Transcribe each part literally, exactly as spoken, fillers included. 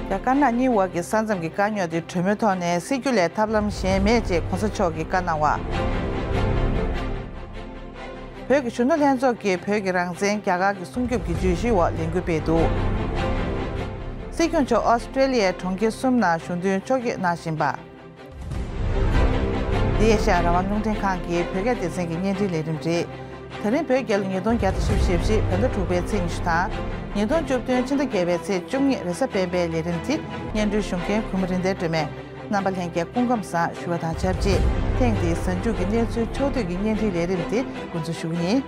རྒྱ་དཀར་ནག་གཉིས་དབར་གྱི་ས་མཚམས་ཀྱི་དཀའ་རྙོག་དེ་གྲོས་མོལ་ཐོག་ནས་སེལ་རྒྱུ་ལས་ཐབས་ལམ་གཞན་མེད་ཅེས་གོང་ས་མཆོག་གིས་བཀའ་གནང་བ། བོད་ཀྱི་གཞོན་ནུ་ལྷན་ཚོགས་ཀྱིས་བོད་ཀྱི་རང་བཙན་རྒྱ་གར་གྱི་སྲུང་སྐྱོབ་ཀྱི་བརྗོད་གཞིའི་འོག་ལས་འགུལ་སྤེལ་འདུག། སྲིད་སྐྱོང་མཆོག་ཨོ་སི་ཀྲེ་ལི་ཡའི་གྲོང་ཁྱེར་གསུམ་ནང་གཞུང་དོན་ཕྱོགས་བསྐྱོད་གནང་བཞིན་པ། འདི་ཨེ་ཤ་ཡ་རང་དབང་རླུང་འཕྲིན་ཁང་གི་བོད་སྐད་སྡེ་ཚན་གྱི་བརྙན་འཕྲིན་ལས་རིམ་རེད། དེ་རིང་བོད་རྒྱལ་ལོ་ཉིས་སྟོང་བརྒྱ་དང་བཞི་བཅུ་ཞེ་བཞི་བོད་ཟླ་དྲུག་པའི་ཚེས་ཉི་ཤུ་དང་། ཉིས་སྟོང་བཅུ་བདུན་ཕྱི་ཟླ་བརྒྱད་པའི་ཚེས་བཅུ་གཉིས་རེས་གཟའ་སྤེན་པའི་ལས་རིམ་དེ་སྙན་སྒྲོན་ཞུ་མཁན་གུས་མོ་རིག་ལྡན་སྒྲོལ་མས་རྣམ་པ་ལྷན་རྒྱས་སྐུ་ཁམས་བཟང་ཞུ་བ་དང་ཆབས་ཅིག་ཐེངས་འདིའི་གཟའ་མཇུག་གི་གནས་ཚུལ་ཕྱོགས་བསྡུས་ཀྱི་བརྙན་འཕྲིན་ལས་རིམ་དེ་འགོ་འཛུགས་ཞུ་གི་ཡིན།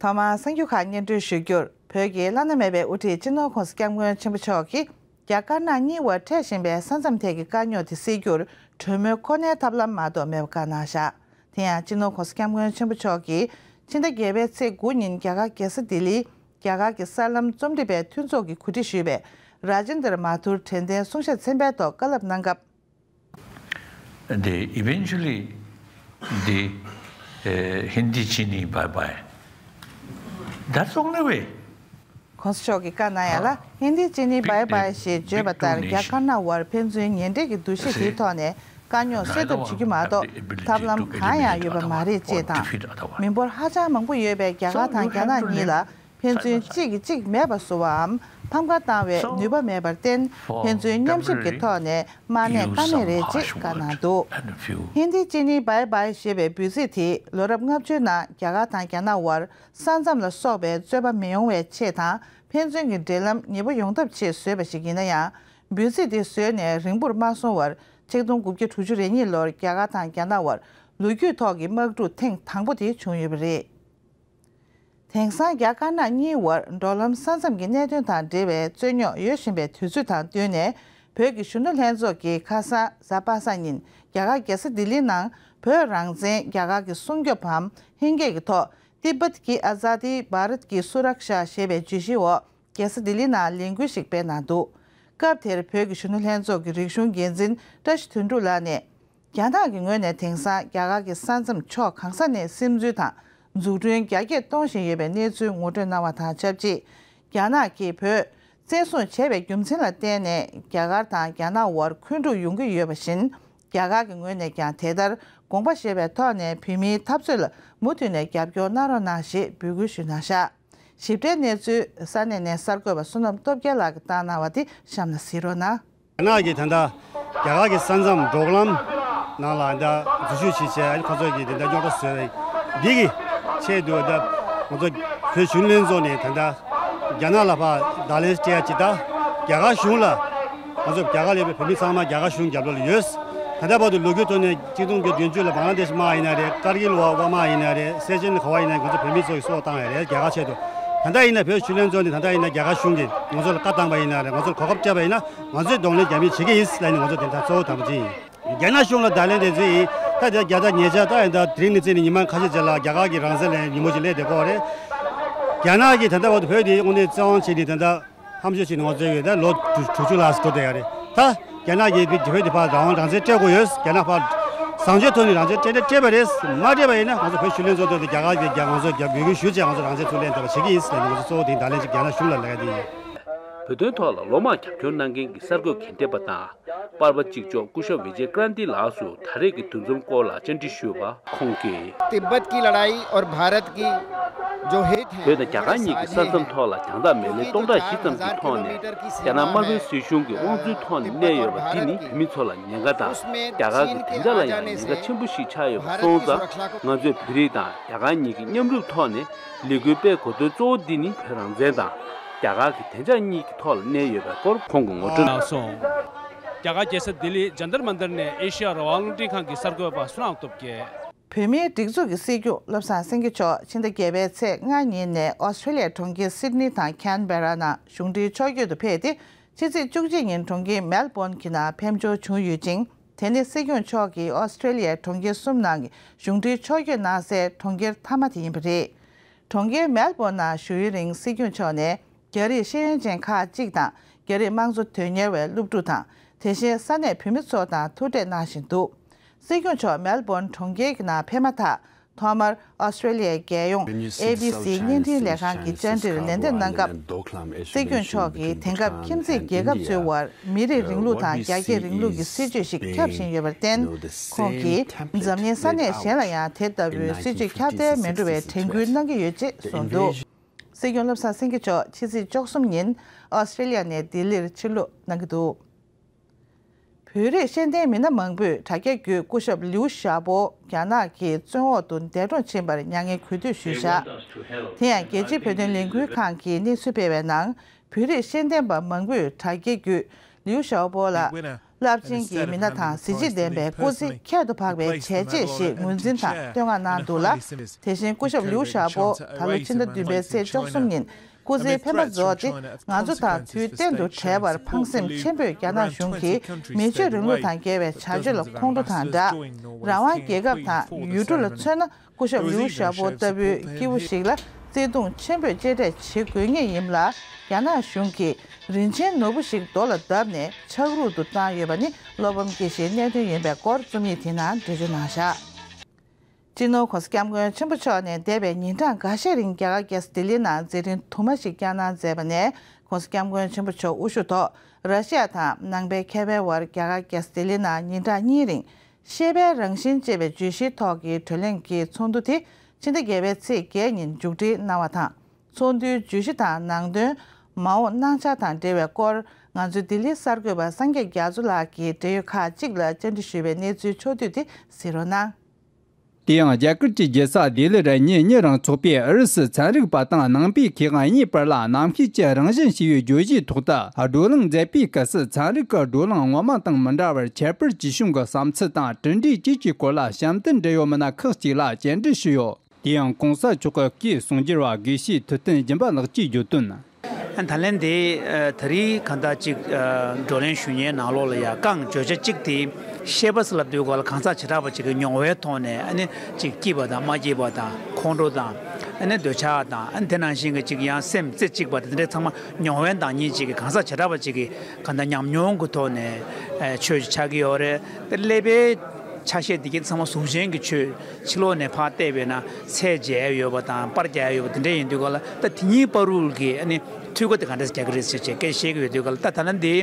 ཐོག་མར་གསར་འགྱུར་ཁག་སྙན་སྒྲོན་ཞུ་རྒྱུར། བོད་ཀྱི་བླ་ན་མེད་པའི་དབུ་ཁྲིད་སྤྱི་ནོར་༸གོང་ས་༸སྐྱབས་མགོན་ཆེན་པོ་མཆོག་གིས། རྒྱ་དཀར་ནག་གཉིས་དབར་འཕྲད་བཞིན་པའི་ས་མཚམས་ཐད་ཀྱི་དཀའ་རྙོག་དེ་སེལ་རྒྱུར་གྲོས་མོལ་ཁོ་ནའི་ཐབས་ལམ་མ་གཏོགས་མེད་པ་བཀའ་གནང་བཞག། དེ་ཡང་སྤྱི་ནོར་༸གོང་ས་༸སྐྱབས་མགོན་ཆེན་པོ་མཆོག་གིས་ཕྱི་ཟླ་བརྒྱད་པའི་ཚེས་དགུ་ཉིན་རྒྱ་གར་རྒྱལ་ས་ལྡི་ལིའི་རྒྱ་གར་གྱི་གསར་ལམ་རྩོམ་སྒྲིག་པའི་མཐུན་ཚོགས་ཀྱིས་གོ་སྒྲིག་ཞུས་པའི་ར་ཇེན་དར་མ་ཐུར་དྲན་རྟེན་གསུང་བཤད་ཚན་པའི་ཐོག་བཀའ་སློབ་གནང་སྐབས། The eventually the uh, Hindi Chini bye bye. That's the only way. གོང་ས་མཆོག་གིས་བཀའ་གནང་ཡ་ལ་ཧིན་དི་ཅི་ནི་བྷའི་བྷའི་ཞེས་བརྗོད་པ་ལྟར་རྒྱ་དཀར་ནག་དབར་ཕན་ཚུན་ཉེ་འབྲེལ་གྱི་འདུ་ཤེས་དེའི་ཐོག་ནས་དཀའ་རྙོག་སེལ་ཐབས་བྱེད་རྒྱུ་མ་གཏོགས་ཐབས་ལམ་གང་ཡང་ཡོད་པ་མ་རེད་ཅེས་དང་། མི་འབོར་ཧ་ཅང་མང་པོ་ཡོད་པའི་རྒྱ་གར་དང་རྒྱ་ནག་གཉིས་ལ། ཕན་ཚུན་གཅིག་གིས་གཅིག་མེད་པ་བཟོ་བའམ་ཕམ་ཁ་བཏང་བའི་ནུས་པ་མེད་པར་བརྟེན། ཕན་ཚུན་མཉམ་གཤིབ་ཀྱི་ཐོག་ནས་མ་གནས་ཀ་མེད་རེད་ཅེས་བཀའ་གནང་འདུག། ཧིན་དི་ཅི་ནི་བྷའི་བྷའི་ཞེས་པའི་འབོད་ཚིག་དེས་ལོ་རབས་ལྔ་བཅུའི་ནང་རྒྱ་གར་དང་རྒྱ་ནག་དབར་ས་མཚམས་ལ་སོགས་པའི་རྩོད་པ་མི་ཡོང་བའི་ཆེད་དང་། ཕན་ཚུན་གྱི་འབྲེལ་ལམ་ཉེ་པོ་ཡོང་ཐབས་ཆེད་བཟོས་པ་ཞིག་ཡིན་ན་ཡང་། འབོད་ཚིག་དེ་བཟོས་ནས་རིང་པོར་མ་སོང་བར་ཆིག་སྟོང་དགུ་བརྒྱ་དྲུག་ཅུ་རེ་གཉིས་ལོར་རྒྱ་གར་དང་རྒྱ་ནག་དབར་ལོ་རྒྱུས་ཐོག་གི་དམག་འཁྲུག་ཐེངས་དང་པོ་དེ་བྱུང་ཡོད་པ་རེད། དེང་སང་རྒྱ་དཀར་ནག་གཉིས་དབར་འབྲོག་ལམ་ས་མཚམས་ཀྱི་གནད་དོན་དང་འབྲེལ་བའི་རྩོད་རྙོག་ཡོད་བཞིན་པའི་དུས་ཚོད་དང་བསྟུན་ནས། བོད་ཀྱི་གཞོན་ནུ་ལྷན་ཚོགས་ཀྱིས་ཁ་སང་གཟའ་པ་སངས་ཉིན་རྒྱ་གར་རྒྱལ་ས་ལྡི་ལི་ནང་བོད་རང་བཙན་རྒྱ་གར་གྱི་སྲུང་སྐྱོབ་བམ་ཧིན་སྐད་ཀྱི་ཐོག་Tibet ki Azadi Bharat ki Suraksha ཞེས་པའི་བརྗོད་གཞིའི་འོག་རྒྱལ་ས་ལྡི་ལི་ནང་ལས་འགུལ་ཞིག་སྤེལ་གནང་འདུག། སྐབས་དེར་བོད་ཀྱི་གཞོན་ནུ་ལྷན་ཚོགས་ཀྱི་རིག་གཞུང་འགན་འཛིན་བཀྲ་ཤིས་དོན་གྲུབ་ལགས་ནས། རྒྱ་ནག་གི་ངོས་ནས་དེང་སང་རྒྱ་གར་གྱི་ས་མཚམས་ཕྱོགས་གང་ས་ནས་སིམ་འཛུལ་དང་འཛུགས་སྐྲུན་རྒྱ་སྐྱེད་གཏོང་བཞིན་ཡོད་པའི་གནས་ཚུལ་ངོ་སྤྲོད་གནང་བ་དང་ཆབས་ཅིག། རྒྱ་ནག་གིས་བོད་བཙན་བཟུང་བྱས་པའི་རྒྱུ་མཚན་ལ་བརྟེན་ནས་རྒྱ་གར་དང་རྒྱ་ནག་དབར་འཁོན་འཁྲུག་ཡོང་གི་ཡོད་པ་བཞིན། རྒྱ་གར་གྱི་ངོས་ནས་ཀྱང་དེ་ལྟར་དགོངས་པ་བཞེས་པའི་ཐོག་ནས་བོད་མིའི་འཐབ་རྩོད་ལ་མུ་མཐུད་ནས་རྒྱབ་སྐྱོར་གནང་རོགས་གནང་ཞེས་འབོད་སྐུལ་ཞུས་གནང་བཞག། ཞིབ་ཕྲའི་གནས་ཚུལ་ས་གནས་ནས་གསར་འགོད་པ་བསོད་ནམས་སྟོབས་རྒྱལ་ལགས་ཀྱིས་བཏང་གནང་བ་དེ་གཤམ་ལ་གཟིགས་རོགས་གནང་། རྒྱ་ནག་གིས་ད་ལྟ་རྒྱ་གར་གྱི་ས་མཚམས་འབྲོག་ལམ་ནང་ལ་ད་འཛུལ་ཞུགས་བྱས་བྱས་ཁོ་ཚོ་གིས་དེ་འདྲ་རྙོག་དྲ་བཟོས་པའི་འདི་གི་ཆེད་དུ་ད་ང་ཚོ་བོད་གཞོན་ལྷན་ཚོགས་ནས་ད་ལྟ་རྒྱ་ནག་ལ་ཕར་བརྡ་ལན་སྤྲད་ཡ་ཅིག་ད་རྒྱ་གར་གཞུང་ལ། ང་ཚོ་རྒྱ་གར་ལ་ཡོད་པའི་བོད་མི་ཚང་མ་རྒྱ་གར་གཞུང་རྒྱབ་ལོགས་ལ་ཡོད། ད་ལྟ་བར་དུ་ལོ་རྒྱུས་ཐོག་ནས་ཆིག་སྟོང་དགུ་བརྒྱ་བདུན་ཅུ་ལ་བང་ལ་དེཤ་དམག་ཡིན་ན་རེད། ཀར་གིལ་བར་དམག་ཡིན་ན་རེད། སེ་ཆེན་ག་བ་ཡིན་ན་ང་ཚོ་བོད་མི་ཚོ་གིས་སྲོག་བཏང་ཡ་རེད་རྒྱ་གར་ཆེད་དུ། ད་ལྟ་ཡིན་ན་བོད་གཞོན་ལྷན་ཚོགས་ནས་ད་ལྟ་ཡིན་ན་རྒྱ་གར་གཞུང་གིས་ང་ཚོ་ལ་བཀའ་བཏང་པ་ཡིན་ན་རེད། ང་ཚོར་གོ་སྐབས་སྤྲད་པ་ཡིན་ན་ང་ཚོས་གདོང་ལེན་རྒྱ་མི་བྱེད་ཀྱི་ཡིན་ལབ་ནས་ང་ཚོ་དེ་ད་གཙོ་བོ་དམ་པ་ཅི་ཡིན། རྒྱ་ནག་གཞུང་ལ་བརྡ་ལན་དེ་ཚོ་ཡིན་ད་ལྟ་རྒྱ་ད་ཉེ་ཆར་ད་ཡིན་ད་དེ་རིང་ནས་བརྩིས་ནས་ཉི་མ་ཁ་ཤས་རྗེས་ལ་རྒྱ་གར་གྱི་རང་བཙན་ལ་ཉིན་མོ་ཞིག་སླེབས་བསྡད་ཀྱི་ཡོད་རེད། རྒྱ་ནག་གིས་ད་ལྟ་བར་དུ་བོད་དེ་དངོས་གནས་བཙན་དབང་བྱས་ནས་ད་ལྟ། ཧམ་བཤད་བྱས་ནས་ང་ཚོའི་ཡོད་ད་ལོ་དྲུག་ཅུ་ལྷག་ཙམ་འགྲོ་བསྡད་ཡོད་རེད། ད་རྒྱ་ནག་གིས་བོད་དེ་ཕར་རང་དབང་རང་བཙན་སྤྲད་དགོས་ཡོད། རྒྱ་ནག་ཕར་བཟང་སྤྱོད་ཐོག་ནས་རང་བཙན་སྤྲད་ན་སྤྲད་པ་རེད། མ་སྤྲད་པ་ཡིན་ན་ང་ཚོ་བོད་གཞོན་ལྷན་ཚོགས་ཐོག་ཏུ་རྒྱ་གར་གྱི་རྒྱ་ང་ཚོ་རྒྱ་འབོད་སྐུལ་ཞུས་བྱས་ང་ཚོ་རང་བཙན་ཚུར་ལེན་ཐུབ་པ་བྱེད་ཀྱི་ཡིན་ཟེར་ནས་ང་ཚོ་གཙོ་བོ་དེ་ད་ལན་ཅིག་རྒྱ་ནག་གཞུང་ལ་ལབ་ཡ་དེ་ཡིན། བོད་དོན་ཐོག་ལ་ལོ་མང་རྒྱབ་སྐྱོར་གནང་མཁན་གྱི་གསར་འགོད་འགན་འཁྲི་པ་དང་། པར་པ་གཅིག་ལྕོགས་སྐུ་ཞབས་ཝི་ཇེ་ཀྲན་ཏི་ལགས་སུ་ད་རེས་ཀྱི་འདུ་འཛོམས་སྐོར་ལ་བཅར་འདྲི་ཞུས་པ་ཁོང་གིས། तिब्बत की लड़ाई और भारत की जो हित है, བོད་དང་རྒྱ་གར་གཉིས་ཀྱི་ས་མཚམས་ཐོག་ལ་རྒྱང་ཐག་མེ་ལེ་སྟོང་ཕྲག་བཞི་ཙམ་གྱི་ཐོག་ནས་རྒྱ་ནག་དམར་པོའི་སྲིད་གཞུང་གི་དབང་འཛུལ་ཐོག་ནས་གནས་ཡོད་པ་འདི་ནི་བོད་མི་ཚོ་ལ་ཉེན་ཁ་དང་རྒྱ་གར་གྱི་བདེ་འཇགས་ལ་ཡང་ཉེན་ཁ་ཆེན་པོ་ཞིག་ཆགས་ཡོད་པ་སོང་ཙང་། ང་ཚོས་བོད་རིགས་དང་རྒྱ་གར་གཉིས་ཀྱི་མཉམ་རུབ་ཐོག་ནས་ལས་འགུལ་སྤེལ་དགོས་དོན་གཙོ་བོ་འདི་ནི་བོད་རང་བཙན་དང་རྒྱ་གར་གྱི་བདེ་འཇགས་གཉིས་ཀྱི་ཐོག་ལ་གནས་ཡོད་པའི་སྐོར་ཁོང་གིས་ངོ་སྤྲོད་གནང་སོང་། རྒྱ་གར་རྒྱལ་ས་ལྡི་ལི་ཇཱན་ཏར་མན་ཏར་ནས་ཨེ་ཤེ་ཡ་རང་དབང་རླུང་འཕྲིན་ཁང་གི་གསར་འགོད་པ་བསོད་ནམས་སྟོབས་རྒྱལ། བོད་མིའི་སྒྲིག་འཛུགས་ཀྱི་སྲིད་སྐྱོང་བློ་བཟང་སེང་གེ་མཆོག་ཕྱི་ཟླ་བརྒྱད་པའི་ཚེས་ལྔ་ཉིན་ནས་ཨོ་སི་ཀྲེ་ལི་ཡའི་གྲོང་ཁྱེར་སིད་ནི་དང་ཁན་བྷེ་ར་ནང་གཞུང་འབྲེལ་ཕྱོགས་བསྐྱོད་དུ་ཕེབས་ཏེ། ཕྱི་ཚེས་བཅུ་གཅིག་ཉིན་གྲོང་ཁྱེར་མེལ་བོན་གྱི་ནང་ཕེབས་འབྱོར་བྱུང་ཡོད་ཅིང་། དེ་ནི་སྲིད་སྐྱོང་མཆོག་གིས་ཨོ་སི་ཀྲེ་ལི་ཡའི་གྲོང་ཁྱེར་གསུམ་ནང་གི་གཞུང་འབྲེལ་ཕྱོགས་བསྐྱོད་གནང་སའི་གྲོང་ཁྱེར་མཐའ་མ་དེ་ཡིན་པ་རེད། གྲོང་ཁྱེར་མེལ་བོན་ནང་བཞུགས་ཡུན་རིང་སྲིད་སྐྱོང་མཆོག་ནས། རྒྱ་རིགས་ཤེས་ཡོན་ཅན་ཁག་ཅིག་དང་རྒྱ་རིགས་དམངས་གཙོ་དོན་གཉེར་བའི་སློབ་ཕྲུག་དང་། དེ་བཞིན་ས་གནས་བུད་མེད་ཚོ་དང་ཐུག་འཕྲད་གནང་བཞིན་འདུག་སྲིད་སྐྱོང་མཆོག་མེལ་བོན་གྲོང་ཁྱེར་གྱི་ནང་ཕེབས་མ་ཐག་ཐོག་མར་ཨོ་སི་ཀྲེ་ལི་ཡའི་རྒྱལ་ཡོངས་ཨེ་བི་སི་བརྙན་འཕྲིན་ལས་ཁང་གི་བཅར་འདྲིར་ལན་འདེབས་གནང་སྐབས། སྲིད་སྐྱོང་མཆོག་གིས་དེང་སྐབས་ཁྱིམ་མཚེས་རྒྱལ་ཁབ་ཚོའི་དབར་མི་རིགས་རིང་ལུགས་དང་རྒྱ་སྐྱེད་རིང་ལུགས་ཀྱི་སྲིད་བྱུས་ཤིག་ཁྱབ་བཞིན་ཡོད་པར་བརྟེན། ཁོང་གིས་འཛམ་གླིང་ས་གནས་གཞན་ལ་ཡང་དེ་ལྟ་བུའི་སྲིད་བྱུས་ཁྱབ་གདལ་མི་འགྲོ་བའི་དྲན་སྐུལ་གནང་གི་ཡོད་ཅེས་གསུངས་འདུག་སྲིད་སྐྱོང་བློ་བཟང་སེང་གེ་མཆོག་ཕྱི་ཚེས་བཅུ་གསུམ་ཉིན་ཨོ་སི་ཀྲེ་ལི་ཡ་ནས་ལྡི་ལིར་ཕྱིར་ལོག་གནང་གི་འདུག་བོད་རིགས་ཤེས་ལྡན་མི་སྣ་མང་པོས་དྲ་རྒྱ་བརྒྱུད་སྐུ་ཞབས་ལིའུ་ཞའོ་པོ་རྒྱ་ནག་གི་བཙོན་འོག་ཏུ་འདས་གྲོངས་ཕྱིན་པར་མྱ་ངན་གུས་འདུད་ཞུས་བཞག་དེ་ཡང་རྒྱལ་སྤྱིའི་བོད་དོན་ལས་འགུལ་ཁང་གིས་གནས་ཚུལ་སྤེལ་བའི་ནང་། བོད་རིགས་ཤེས་ལྡན་པ་མང་པོས་དྲ་རྒྱ་བརྒྱུད་ལིའུ་ཞའོ་པོ་ལ། རླབས་ཆེན་གྱི་མི་སྣ་དང་གཟི་བརྗིད་ལྡན་པའི་སྐུ་ཚེ་ཁྱད་དུ་འཕགས་པའི་བྱས་རྗེས་ཤིག་ངོས་འཛིན་དང་བསྟོད་བསྔགས་གནང་འདུག་ལ། དེ་བཞིན་སྐུ་ཞབས་ལིའུ་ཞའོ་པོ་ད་ལོ་ཕྱི་ཟླ་བདུན་པའི་ཚེས་བཅུ་གསུམ་ཉིན་སྐུ་ཚེའི་འཕེན་པ་རྫོགས་ཏེ་ང་ཚོ་དང་དུས་གཏན་དུ་བྲལ་བར་ཕངས་སེམས་ཆེན་པོས་རྒྱ་ནག་གཞུང་གིས་མི་ཆོས་རིང་ལུགས་དང་འགལ་བའི་བྱ་སྤྱོད་ལ་ཁོང་ཁྲོ་དང་སྦྲགས། རང་དབང་རྒྱལ་ཁབ་དང་ཡུལ་གྲུ་ལ་མཚོན་ན། སྐུ་ཞབས་ལིའུ་ཞའོ་པོ་ལྟ་བུའི་སྐྱེས་བུ་ཞིག་ལ་བརྩེ་དུང་ཆེན་པོས་གཅེས་སྤྲས་བྱེད་དགོས་ངེས་ཡིན་ལ། རྒྱ་ནག་གཞུང་གིས་རིན་ཆེན་ནོར་བུ་ཞིག་རྡོ་ལ་བརྡབས་ནས་ཆག་རུལ་དུ་བཏང་ཡོད་པ་ནི་བློ་ཕམ་སྐྱེ་གཞིའི་གནད་དོན་ཡིན་པའི་སྐོར་རྩོམ་ཡིག་དེའི་ནང་འགྲེལ་བརྗོད་གནང་བཞག་སྤྱི་ནོར་༸གོང་ས་༸སྐྱབས་མགོན་ཆེན་པོ་མཆོག་ནས་འདས་པའི་ཉིན་གྲངས་འགའ་ཤས་རིང་རྒྱ་གར་རྒྱལ་ས་ལྡི་ལིའི་ནང་མཛད་འཕྲིན་དུ་མ་ཞིག་བསྐྱངས་གནང་མཛད་པ་ནས། ༸གོང་ས་༸སྐྱབས་མགོན་ཆེན་པོ་མཆོག་དབུ་བཞུགས་ཐོག་ར་ཤི་ཡ་དང་ནང་པའི་མཁས་པའི་དབར་རྒྱ་གར་རྒྱལ་ས་ལྡི་ལིའི་ནང་ཉིན་གྲངས་གཉིས་རིང་། ཤེས་པའི་རང་བཞིན་ཅེས་པའི་བརྗོད་གཞིའི་ཐོག་གི་བགྲོ་གླེང་གི་ཚོགས་འདུ་དེ་ཕྱི་ཟླ་བརྒྱད་པའི་ཚེས་བརྒྱད་ཉིན་མཇུག་སྒྲིལ་གནང་བ་དང་། ཚོགས་འདུའི་བརྗོད་གཞི་དང་ནང་དོན། མ་འོངས་གནང་འཆར་དང་འབྲེལ་བའི་སྐོར། ང་ཚོའི་ལྡི་ལིའི་གསར་འགོད་པ་སངས་རྒྱས་རྒྱ་མཚོ་ལགས་ཀྱིས་འབྲེལ་ཡོད་ཁག་ཅིག་ལ་བཅར་འདྲི་ཞུས་པའི་གནས་ཚུལ་ཕྱོགས་བསྡུས་དེ་གཟིགས་རོགས་གནང་། དེ་ཡང་རྒྱ་གར་གྱི་རྒྱལ་ས་ལྡི་ལི་རུ་ཉིན་གཉིས་རིང་འཚོགས་པའི་ཨུ་རུ་སུ་ཚན་རིག་པ་དང་ནང་པའི་མཁས་དབང་གཉིས་བར་ལ་རྣམ་ཤེས་ཀྱི་རང་བཞིན་ཞེས་པའི་བརྗོད་གཞིའི་ཐོག་ཏུ་བགྲོ་གླེང་མཛད་པའི་སྐབས་སུ། ཚན་རིག་གི་བགྲོ་གླེང་སྔོན་མ་དང་མི་འདྲ་བར་ཁྱད་པར་ཇི་བྱུང་གི་བསམ་ཚུལ་དང་གྲུབ་འབྲས་བཅས་ཀྱི་སྐོར་ལ་གཤམ་དུ་འབྲེལ་ཡོད་མི་སྣ་ཁག་ཅིག་ལ་བཅར་འདྲི་ཞུས་ཡོད། དེ་ཡང་གོང་ས་མཆོག་གི་སྐུའི་གསུང་སྒྱུར་བ་དགེ་བཤེས་ཐུབ་བསྟན་སྦྱིན་པ་ལགས་ཀྱིས་བརྗོད་དོན། ད་ལན་དེ་ད་རེས་གང་ལྟར་ཅིག་བགྲོ་གླེང་ཞུ་མཁན་ནང་ལོགས་ལ་ཡ་རྐང་བརྗོད་བྱ་གཅིག་དེ་ཤེས་པ་ཟེར་ལབ་དུས་ག་ལ་གང་ཟག་བྱེ་བྲག་པ་ཅིག་གི་མྱོང་བའི་ཐོག་ནས་ཨ་ནི་ཅིག་སྐྱིད་པ་དང་མ་སྐྱིད་པ་དང་ཁོང་ཁྲོ་དང་ཨ་ནི་འདོད་ཆགས་དང་ཨ་ནི་དེ་ནང་བཞིན་གྱི་ཅིག་ཡང་སེམས་རྩེ་གཅིག་པ་དེ་འདྲའི་ཚང་མ་མྱོང་བའི་བདག་ཉིད་ཅིག་གི་གང་ཟག་བྱེ་བྲག་པ་ཅིག་གི་གང་ལྟར་ཉམས་མྱོང་གི་ཐོག་ནས་ཆོས་ཆགས་ཀྱི་ཡོད་རེད། དེ་ཀླད་པའི་ཆ་ཤས་འདི་གའི་ཚང་མ་གཟུགས་ཅན་གྱི་ཆོས་ཕྱི་ལོགས་ནས་ཕར་བལྟས་པས་ན་ཚད་འཇལ་ཡོད་པ་དང་པར་རྒྱག་ཡོད་པ་དེ་འདྲ་ཡིན་དུས་ག་ལ། ད་དེ་གཉིས་བར་དུ་གི་ཨ་ནི་འཐུས་སྒོ་དེ་ག་འདྲ་རྒྱག་གི་རེད་ཟེར་བྱས་སྐད་བཤད་ཀྱི་ཡོད་དུས་ག་ལ། ད་ད་ལན་འདི་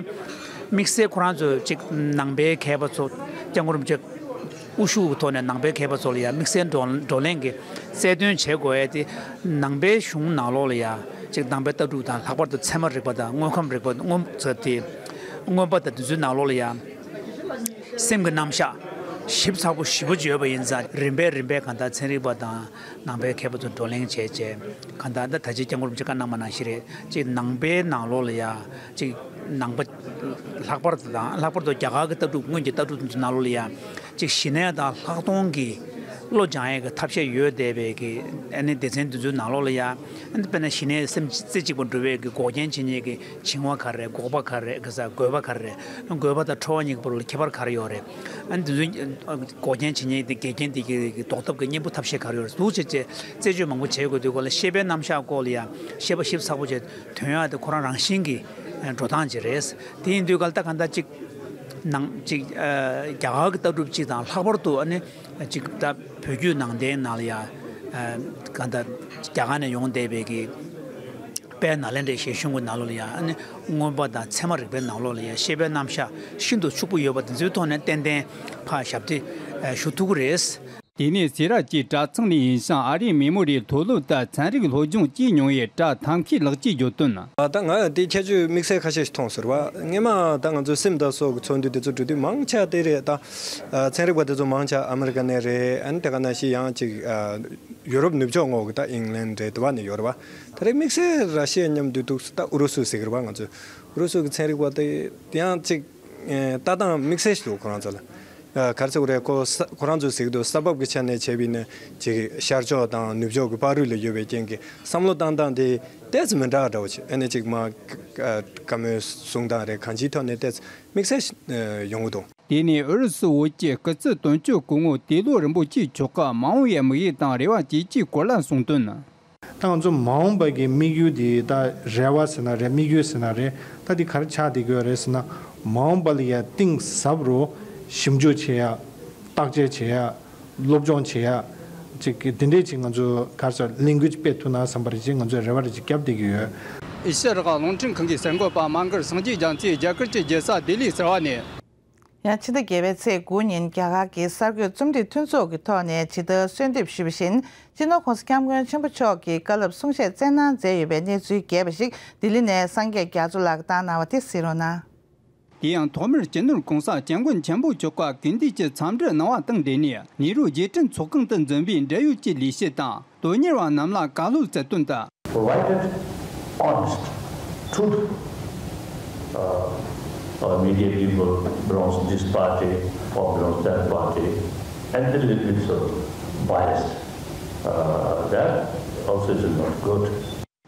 དམིགས་བསལ་ཁོ་རང་ཚོ་ཅིག་ནང་པའི་མཁས་པ་ཚོ་སྐྱབས་མགོན་རིན་པོ་ཆེ་དབུ་བཞུགས་ཀྱི་ཐོག་ནས་ནང་པའི་མཁས་པ་ཚོ་ལ་ཡང་དམིགས་བསལ་བགྲོ་བགྲོ་གླེང་གི་རྩལ་འདོན་བྱེད་དགོས་ཡས་དེ། ནང་པའི་གཞུང་ནང་ལོགས་ལ་ཡང་ཅིག་ནང་པའི་ལྟ་གྲུབ་དང་ལྷག་པར་དུ་ཚད་མ་རིག་པ་དང་དངོས་ཁམས་རིག་པ་མངོན་ཚུལ་དེ་མངོན་པ་དང་དེ་ཚོའི་ནང་ལོགས་ལ་ཡང་། སེམས་ཀྱི་རྣམ་གཞག་ཞིབ་ཚགས་པོ་ཞེ་པོ་ཅིག་ཡོད་པ་ཡིན་ཙང་རིམ་པས་རིམ་པས་གང་ལྟར་ཚན་རིག་པ་དང་ནང་པའི་མཁས་པ་ཚོ་བགྲོ་གླེང་བྱས་རྗེས་གང་ལྟར་ད་ད་ཅི་སྐྱབས་མགོན་རིན་པོ་ཆེ་བཀའ་གནང་མ་གནང་ཞིག་རེད། ཅིག་ནང་པའི་ནང་ལོགས་ལ་ཡ་ཅིག་ནང་པ་ལྷག་པར་དུ་དང་ལྷག་པར་དུ་རྒྱ་གར་གྱི་ལྟ་གྲུབ་སྔོན་གྱི་ལྟ་གྲུབ་དེ་ཚོ་ནང་ལོགས་ལ་ཡ་ཅིག་ཞི་གནས་དང་ལྷག་མཐོང་གི་བློ་སྦྱང་ཡས་ཀྱི་ཐབས་ཤེས་ཡོད་བསྡད་པའི་གི་ཨ་ནི་སྡེ་ཚན་དེ་ཚོའི་ནང་ལོགས་ལ་ཡ་ཨ་ནི་དཔེར་ན་ཞི་གནས་སེམས་རྩེ་གཅིག་པ་འགྲུབ་པའི་གི་འགོག་རྐྱེན་བྱེད་མཁན་གྱི་བྱིང་བ་ག་རེ་རེད། འགོག་པ་ག་རེ་རེད། ག་ས་རྒོད་པ་ག་རེ་རེད། རྒོད་པ་དང་ཁྲོ་བ་གཉིས་ཀྱི་བར་ལ་ཁྱད་པར་ག་རེ་ཡོད་རེད། ཨ་ནི་དེ་ཚོའི་འགོག་རྐྱེན་བྱེད་མཁན་དེ་འགལ་རྐྱེན་དེ་གི་ཟློག་ཐབས་ཀྱི་གཉེན་པོ་ཐབས་ཤེས་ག་རེ་ཡོད་རེད། འདུག་བྱས་བྱས་རྩད་གཅོད་མང་པོ་བྱེད་དགོས་དུས་སྐོར་ལ་ཤེས་པའི་རྣམ་གཞག་སྐོར་ལ་ཡང་ཤེས་པ་ཞིབ་ཚགས་པོ་བྱས་ཐོན་ཡག་དེ་ཁོ་རང་རང་བཞིན་གྱི་འགྲོ་སྟངས་ཅིག་རེད། དེ་ཡིན་དུས་སྐབས་ད་གང་ལྟར་ཅིག་ནང་ཅིག་རྒྱ་གར་གྱི་ལྟ་གྲུབ་ཅིག་དང་ལྷག་པར་དུ་ཨ་ནི་ཅིག་ད་བོད་བརྒྱུད་ནང་བསྟན་ནང་ལ་ཡང་གང་ལྟར་རྒྱ་གར་ནས་ཡོང་བསྡད་པའི་གི་དཔལ་ནཱ་ལེནྡྲའི་ཞལ་གཞུང་གི་ནང་ལོགས་ལ་ཡང་ཨ་ནི་མངོན་པ་དང་ཚད་མ་རིག་པའི་ནང་ལོགས་ལ་ཡང་ཤེས་པའི་རྣམ་གཞག་ཤིན་ཏུ་ཕྱུག་པོ་ཡོད་པ་དེ་ཚོའི་ཐོག་ནས་ཏན་ཏན་ཕར་ཞབས་འདེགས་ཞུ་ཐུབ་ཀྱི་རེད། དེ་ནས་སེ་ར་བྱེས་གྲྭ་ཚང་ནས་ཡིན་ཞིང་ཨ་རིའི་མི་མོ་རིའི་མཐོ་སློབ་ཏུ་ཚན་རིག་སློབ་སྦྱོང་བྱས་མྱོང་བའི་བཀྲ་ཐབས་མཁས་ལགས་ཀྱིས་བརྗོད་དོན། ད་ང་དེ་ཁྱད་ཆོས་དམིགས་བསལ་ཁ་ཤས་ཤིག་མཐོང་ཟེར་བ། སྔས་མ་ད་ང་ཚོའི་སིམ་དང་སོགས་ཀྱི་ཚོགས་འདུ་དེ་ཚོ་འགྲོ་དུས་མང་ཆེ་དེ་རེད་ད། ཚན་རིག་པ་དེ་ཚོ་མང་ཆེ་ཨ་མི་རི་ཀ་ནས་རེད། ཨ་ནི་དེ་ག་ནང་བཞིན་ཡང་ཅིག་ཡུ་རོབ་ནུབ་ཕྱོགས་ངོས་ཀྱི་ད་ཨིང་ལན་རེད། དེ་བ་ནས་ཡོད་རེད་བ། ད་རེས་དམིགས་བསལ་ར་ཤི་ཡ་མཉམ་དུ་འདུག་ད་ཨུ་རུ་སུ་ཟེར་གི་རེད་བ། ང་ཚོས་ཨུ་རུ་སུ་གི་ཚན་རིག་པ་དེ་ཡང་ཅིག་ལྟ་སྟངས་དམིགས་བསལ་ཞིག་འདུག་ཁོ་རང་ཚོ་ལ། ག་རེ་ཟེར་དགོས་རེད། ཁོ་ས་ཁོ་རང་ཚོས་ཟེར་གི་འདུག་ས་བབ་ཀྱི་ཆ་ནས་བྱས་པ་ཡིན་ན་ཅིག་ཤར་ཕྱོགས་དང་ནུབ་ཕྱོགས་ཀྱི་བར་རུ་ལ་ཡོད་པའི་རྐྱེན་གྱིས་བསམ་བློ་བཏང་སྟངས་དེ་ཏོག་ཙམ་མི་འདྲ་བ་འདྲ་བོ་ཅིག་ཨ་ནི་ཅིག་མ་བཀའ་མོལ་གསུང་སྟངས་རེད། གང་ཅིའི་ཐོག་ནས་ཏོག་ཙམ་དམིགས་བསལ་ཡོང་གི་འདུག་དེ་ནས་ཨུ་རུ་སུ་བོད་ཀྱི་སྐུ་ཚབ་དོན་གཅོད་སྐུ་ངོ་ཏེ་ལོ་རིན་པོ་ཆེ་མཆོག་གིས་མ་འོངས་པའི་དམིགས་ཡུལ་དང་རེ་བ་བཅས་ཀྱི་སྐོར་ལ་གསུངས་དོན། ད་ང་ཚོ་མ་འོངས་པ་གི་དམིགས་ཡུལ་དེ་ད་རེ་བ་ཟེར་ན་རེད། དམིགས་ཡུལ་ཟེར་ན་རེད། ད་དེ་ག་རེ་ཆགས་བསྡད་ཀྱི་ཡོད་རེད་ཟེར་ན། མ་འོངས་པ་ལ་ཡ་གཏིང་ཟབ་རུ་ཞིབ་འཇུག་བྱེད་ཡ། བརྟག་དཔྱད་བྱེད་ཡ། སློབ་སྦྱོང་བྱེད་ཡ། ཅིག་གི་དེ་འདྲས་ཅིག་ང་ཚོ་ག་རེ་ཟེར། ལས་འགུལ་ཅིག་སྤེལ་ཐུབ་ན་བསམ་པ་རེད། ཅིག་ང་ཚོས་རེ་བ་རེ་ཅིག་བརྒྱབ་བསྡད་ཀྱི་ཡོད། ཨེ་ཤ་ཡ་རང་དབང་རླུང་འཕྲིན་ཁང་གི་གསར་འགོད་པ་མ་མགར་སངས་རྒྱས་རྒྱ་གར་གྱི་རྒྱལ་ས་ལྡི་ལི་ཟེར་བ་ནས། ཡང་ཕྱི་ཟླ་བརྒྱད་པའི་ཚེས་དགུ་ཉིན་རྒྱ་གར་གྱི་གསར་འགོད་རྩོམ་སྒྲིག་མཐུན་ཚོགས་ཀྱི་ཐོག་ནས་ཇི་ལྟར་གསོལ་འདེབས་ཞུས་པ་བཞིན། སྤྱི་ནོར་༸གོང་ས་༸སྐྱབས་མགོན་ཆེན་པོ་མཆོག་གིས་བཀའ་སློབ་གསུང་བཤད་སྩལ་གནང་མཛད་ཡོད་པའི་གནས་ཚུལ་རྒྱས་པ་ཞིག་ལྡི་ལི་ནས་སངས་རྒྱས་རྒྱ་མཚོ་ལགས་བཏང་གནང་བ་དེ་གཟིགས་རོགས་གནང་། དེ་ཡང་ཐོག་མར་སྤྱི་ནོར་༸གོང་ས་༸སྐྱབས་མགོན་ཆེན་པོ་མཆོག་ག་གུས་འདུད་ཀྱི་འཚམས་འདྲི་གནང་བ་དང་འབྲེལ་ནས། ནེ་རུ་རྗེས་དྲན་ཚོགས་ཁང་དུ་འཛོམས་པའི་འབྲེལ་ཡོད་ཀྱི་ལས་བྱེད་དང་། དོན་གཉེར་བ་རྣམས་ལ་བཀའ་སློབ་སྩལ་དོན་དུ། Provided honest, truth, uh, uh, media people belongs this party or belongs that party, and a little bit of bias, uh, that also is not good.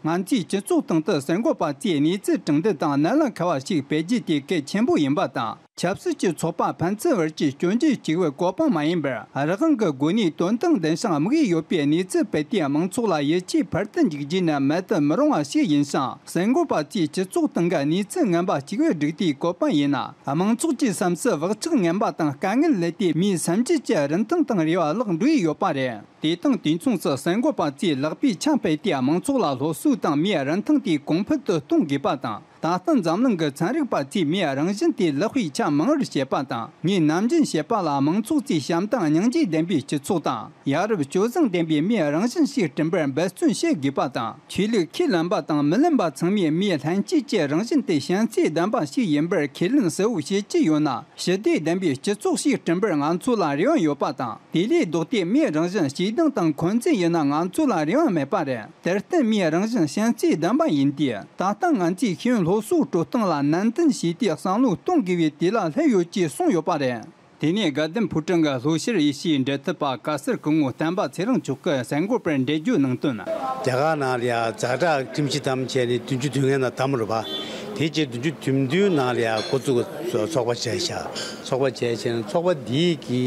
ང་ཚོའི་སྤྱི་ཚོགས་སྟེང་དུ་གསར་འགོད་པ་ཚོས་གནས་ཚུལ་དྲང་བདེན་དང་གནད་ལ་འཁེལ་བ་ཞིག་སྤེལ་རྒྱུ་དེ་གལ་ཆེན་པོ་ཡིན་པ་དང་། ཆབ་སྲིད་ཀྱི་ཚོགས་པ་ཕན་ཚུན་བར་གྱི་སྐྱོན་བརྗོད་གཅིག་པུའི་གོ་འཕང་མ་ཡིན་པར། རང་དབང་གི་སྒོ་ནས་དོན་དང་ལྡན་ཞིང་དམིགས་ཡུལ་ཡོད་པའི་གནས་ཚུལ་སྤེལ་ཏེ། མང་ཚོགས་ལ་ཡིད་ཆེས་འཕེར་དུ་འཇུག་རྒྱུ་ནི་མེད་དུ་མི་རུང་བ་ཞིག་ཡིན་ཞིང་། གསར་འགོད་པ་ཚོས་སྤྱི་ཚོགས་སྟེང་གི་གནས་ཚུལ་ངན་པ་གཅིག་པུས་བསྒྲིགས་ཏེ་བཀོད་པ་ཡིན་ན། དམངས་ཚོགས་ཀྱི་བསམ་སྲིད་བག་ཆགས་ངན་པ་དང་དཀའ་ངལ་སླེབས་ཏེ། མིའི་སེམས་རྒྱུད་ཀྱི་རིན་ཐང་དང་རེ་བ་བརླག་འགྲོ་ཡི་ཡོད་པ་རེད། དེ་དང་དུས་མཚུངས་སུ་གསར་འགོད་པ་ཚོས་ལག་པས་ཆང་ཕུད་དེ་དམངས་ཚོགས་ལ་སློབ་གསོ་དང་མིའི་རིན་ཐང་དེ་གོང་འཕེལ་དུ་གཏོང་དགོས་པ་དང་། ད་ལྟ་འཛམ་གླིང་གི་ཚན་རིག་པ་ཚོས་མིའི་རང་བཞིན་དེ་ལེགས་པའི་ཆ་མང་བར་བཤད་པ་དང་། མིའི་ནམ་རྒྱུན་བཤད་པ་ལ་དམངས་ཚོགས་ཚོས་བྱམས་དང་སྙིང་རྗེ་ལྡན་པའི་སྤྱི་ཚོགས་དང་། ཡ་རབས་སྤྱོད་བཟང་ལྡན་པའི་མིའི་རང་བཞིན་ཞིག་བསྐྲུན་པར་འབད་བརྩོན་བྱེད་དགོས་པ་དང་། ཆོས་ལུགས་ཁས་ལེན་པ་དང་མི་ལེན་པ་ཚང་མས་མིའི་ལྷན་སྐྱེས་ཀྱི་རང་བཞིན་དེ་བྱམས་བརྩེ་ལྡན་པ་ཞིག་ཡིན་པར་ཁས་ལེན་གསལ་བོ་བྱེད་ཀྱི་ཡོད་ན། ཞི་བདེ་ལྡན་པའི་སྤྱི་ཚོགས་ཤིག་བསྐྲུན་པར་ང་ཚོ་ལ་རེ་བ་ཡོད་པ་དང་། དེ་ལས་ལྡོག་སྟེ་མིའི་རང་བཞིན་གཅིག་སྡང་དང་འཁོན་འཛིན་ཡིན་ན་ང་ཚོ་ལ་རེ་བ་མེད་པ་རེད། དེར་བརྟེན་མིའི་རང་བཞིན་བྱམས་བརྩེ་ལྡན་པ་ཡིན་དུས། ད་ལྟ་ང་ཚོས་ཤེས་ཡོན་སློབ་གསོའི་འགྲོ་སྟངས་ལ་ནན་ཏན་བྱས་ཏེ་བསམ་བློ་གཏོང་དགོས་པའི་དུས་ལ་སླེབས་ཡོད་ཅེས་གསུངས་ཡོད་པ་རེད། དེ་ནས་དགའ་ལྡན་ཕོ་བྲང་གི་ལྷོ་ཤར་ཨེ་ཤི་ཡའི་འབྲེལ་མཐུད་པ་བཀའ་ཟུར་སྐུ་ངོ་བསྟན་པ་ཚེ་རིང་མཆོག་གིས་གསར་འགོད་པར་འགྲེལ་བརྗོད་གནང་དོན། རྒྱ་གར་ནང་ལ་ཡང་ཛ་དྲག་ཁྲིམས་གཞི་བསྡམས་བྱས་ནས་བདུན་ཅུ་དོན་ལྔའི་ནང་བསྡམས་རེད་པ། དེ་རྗེས་བདུན་ཅུ་དོན་བདུན་ནང་ལ་ཡང་འགོ་བཙུགས་ཚོགས་པ་བྱས་ཤག་ཚོགས་པ་བྱས་བྱས་ནས་ཚོགས་པ་འདིའི་གི་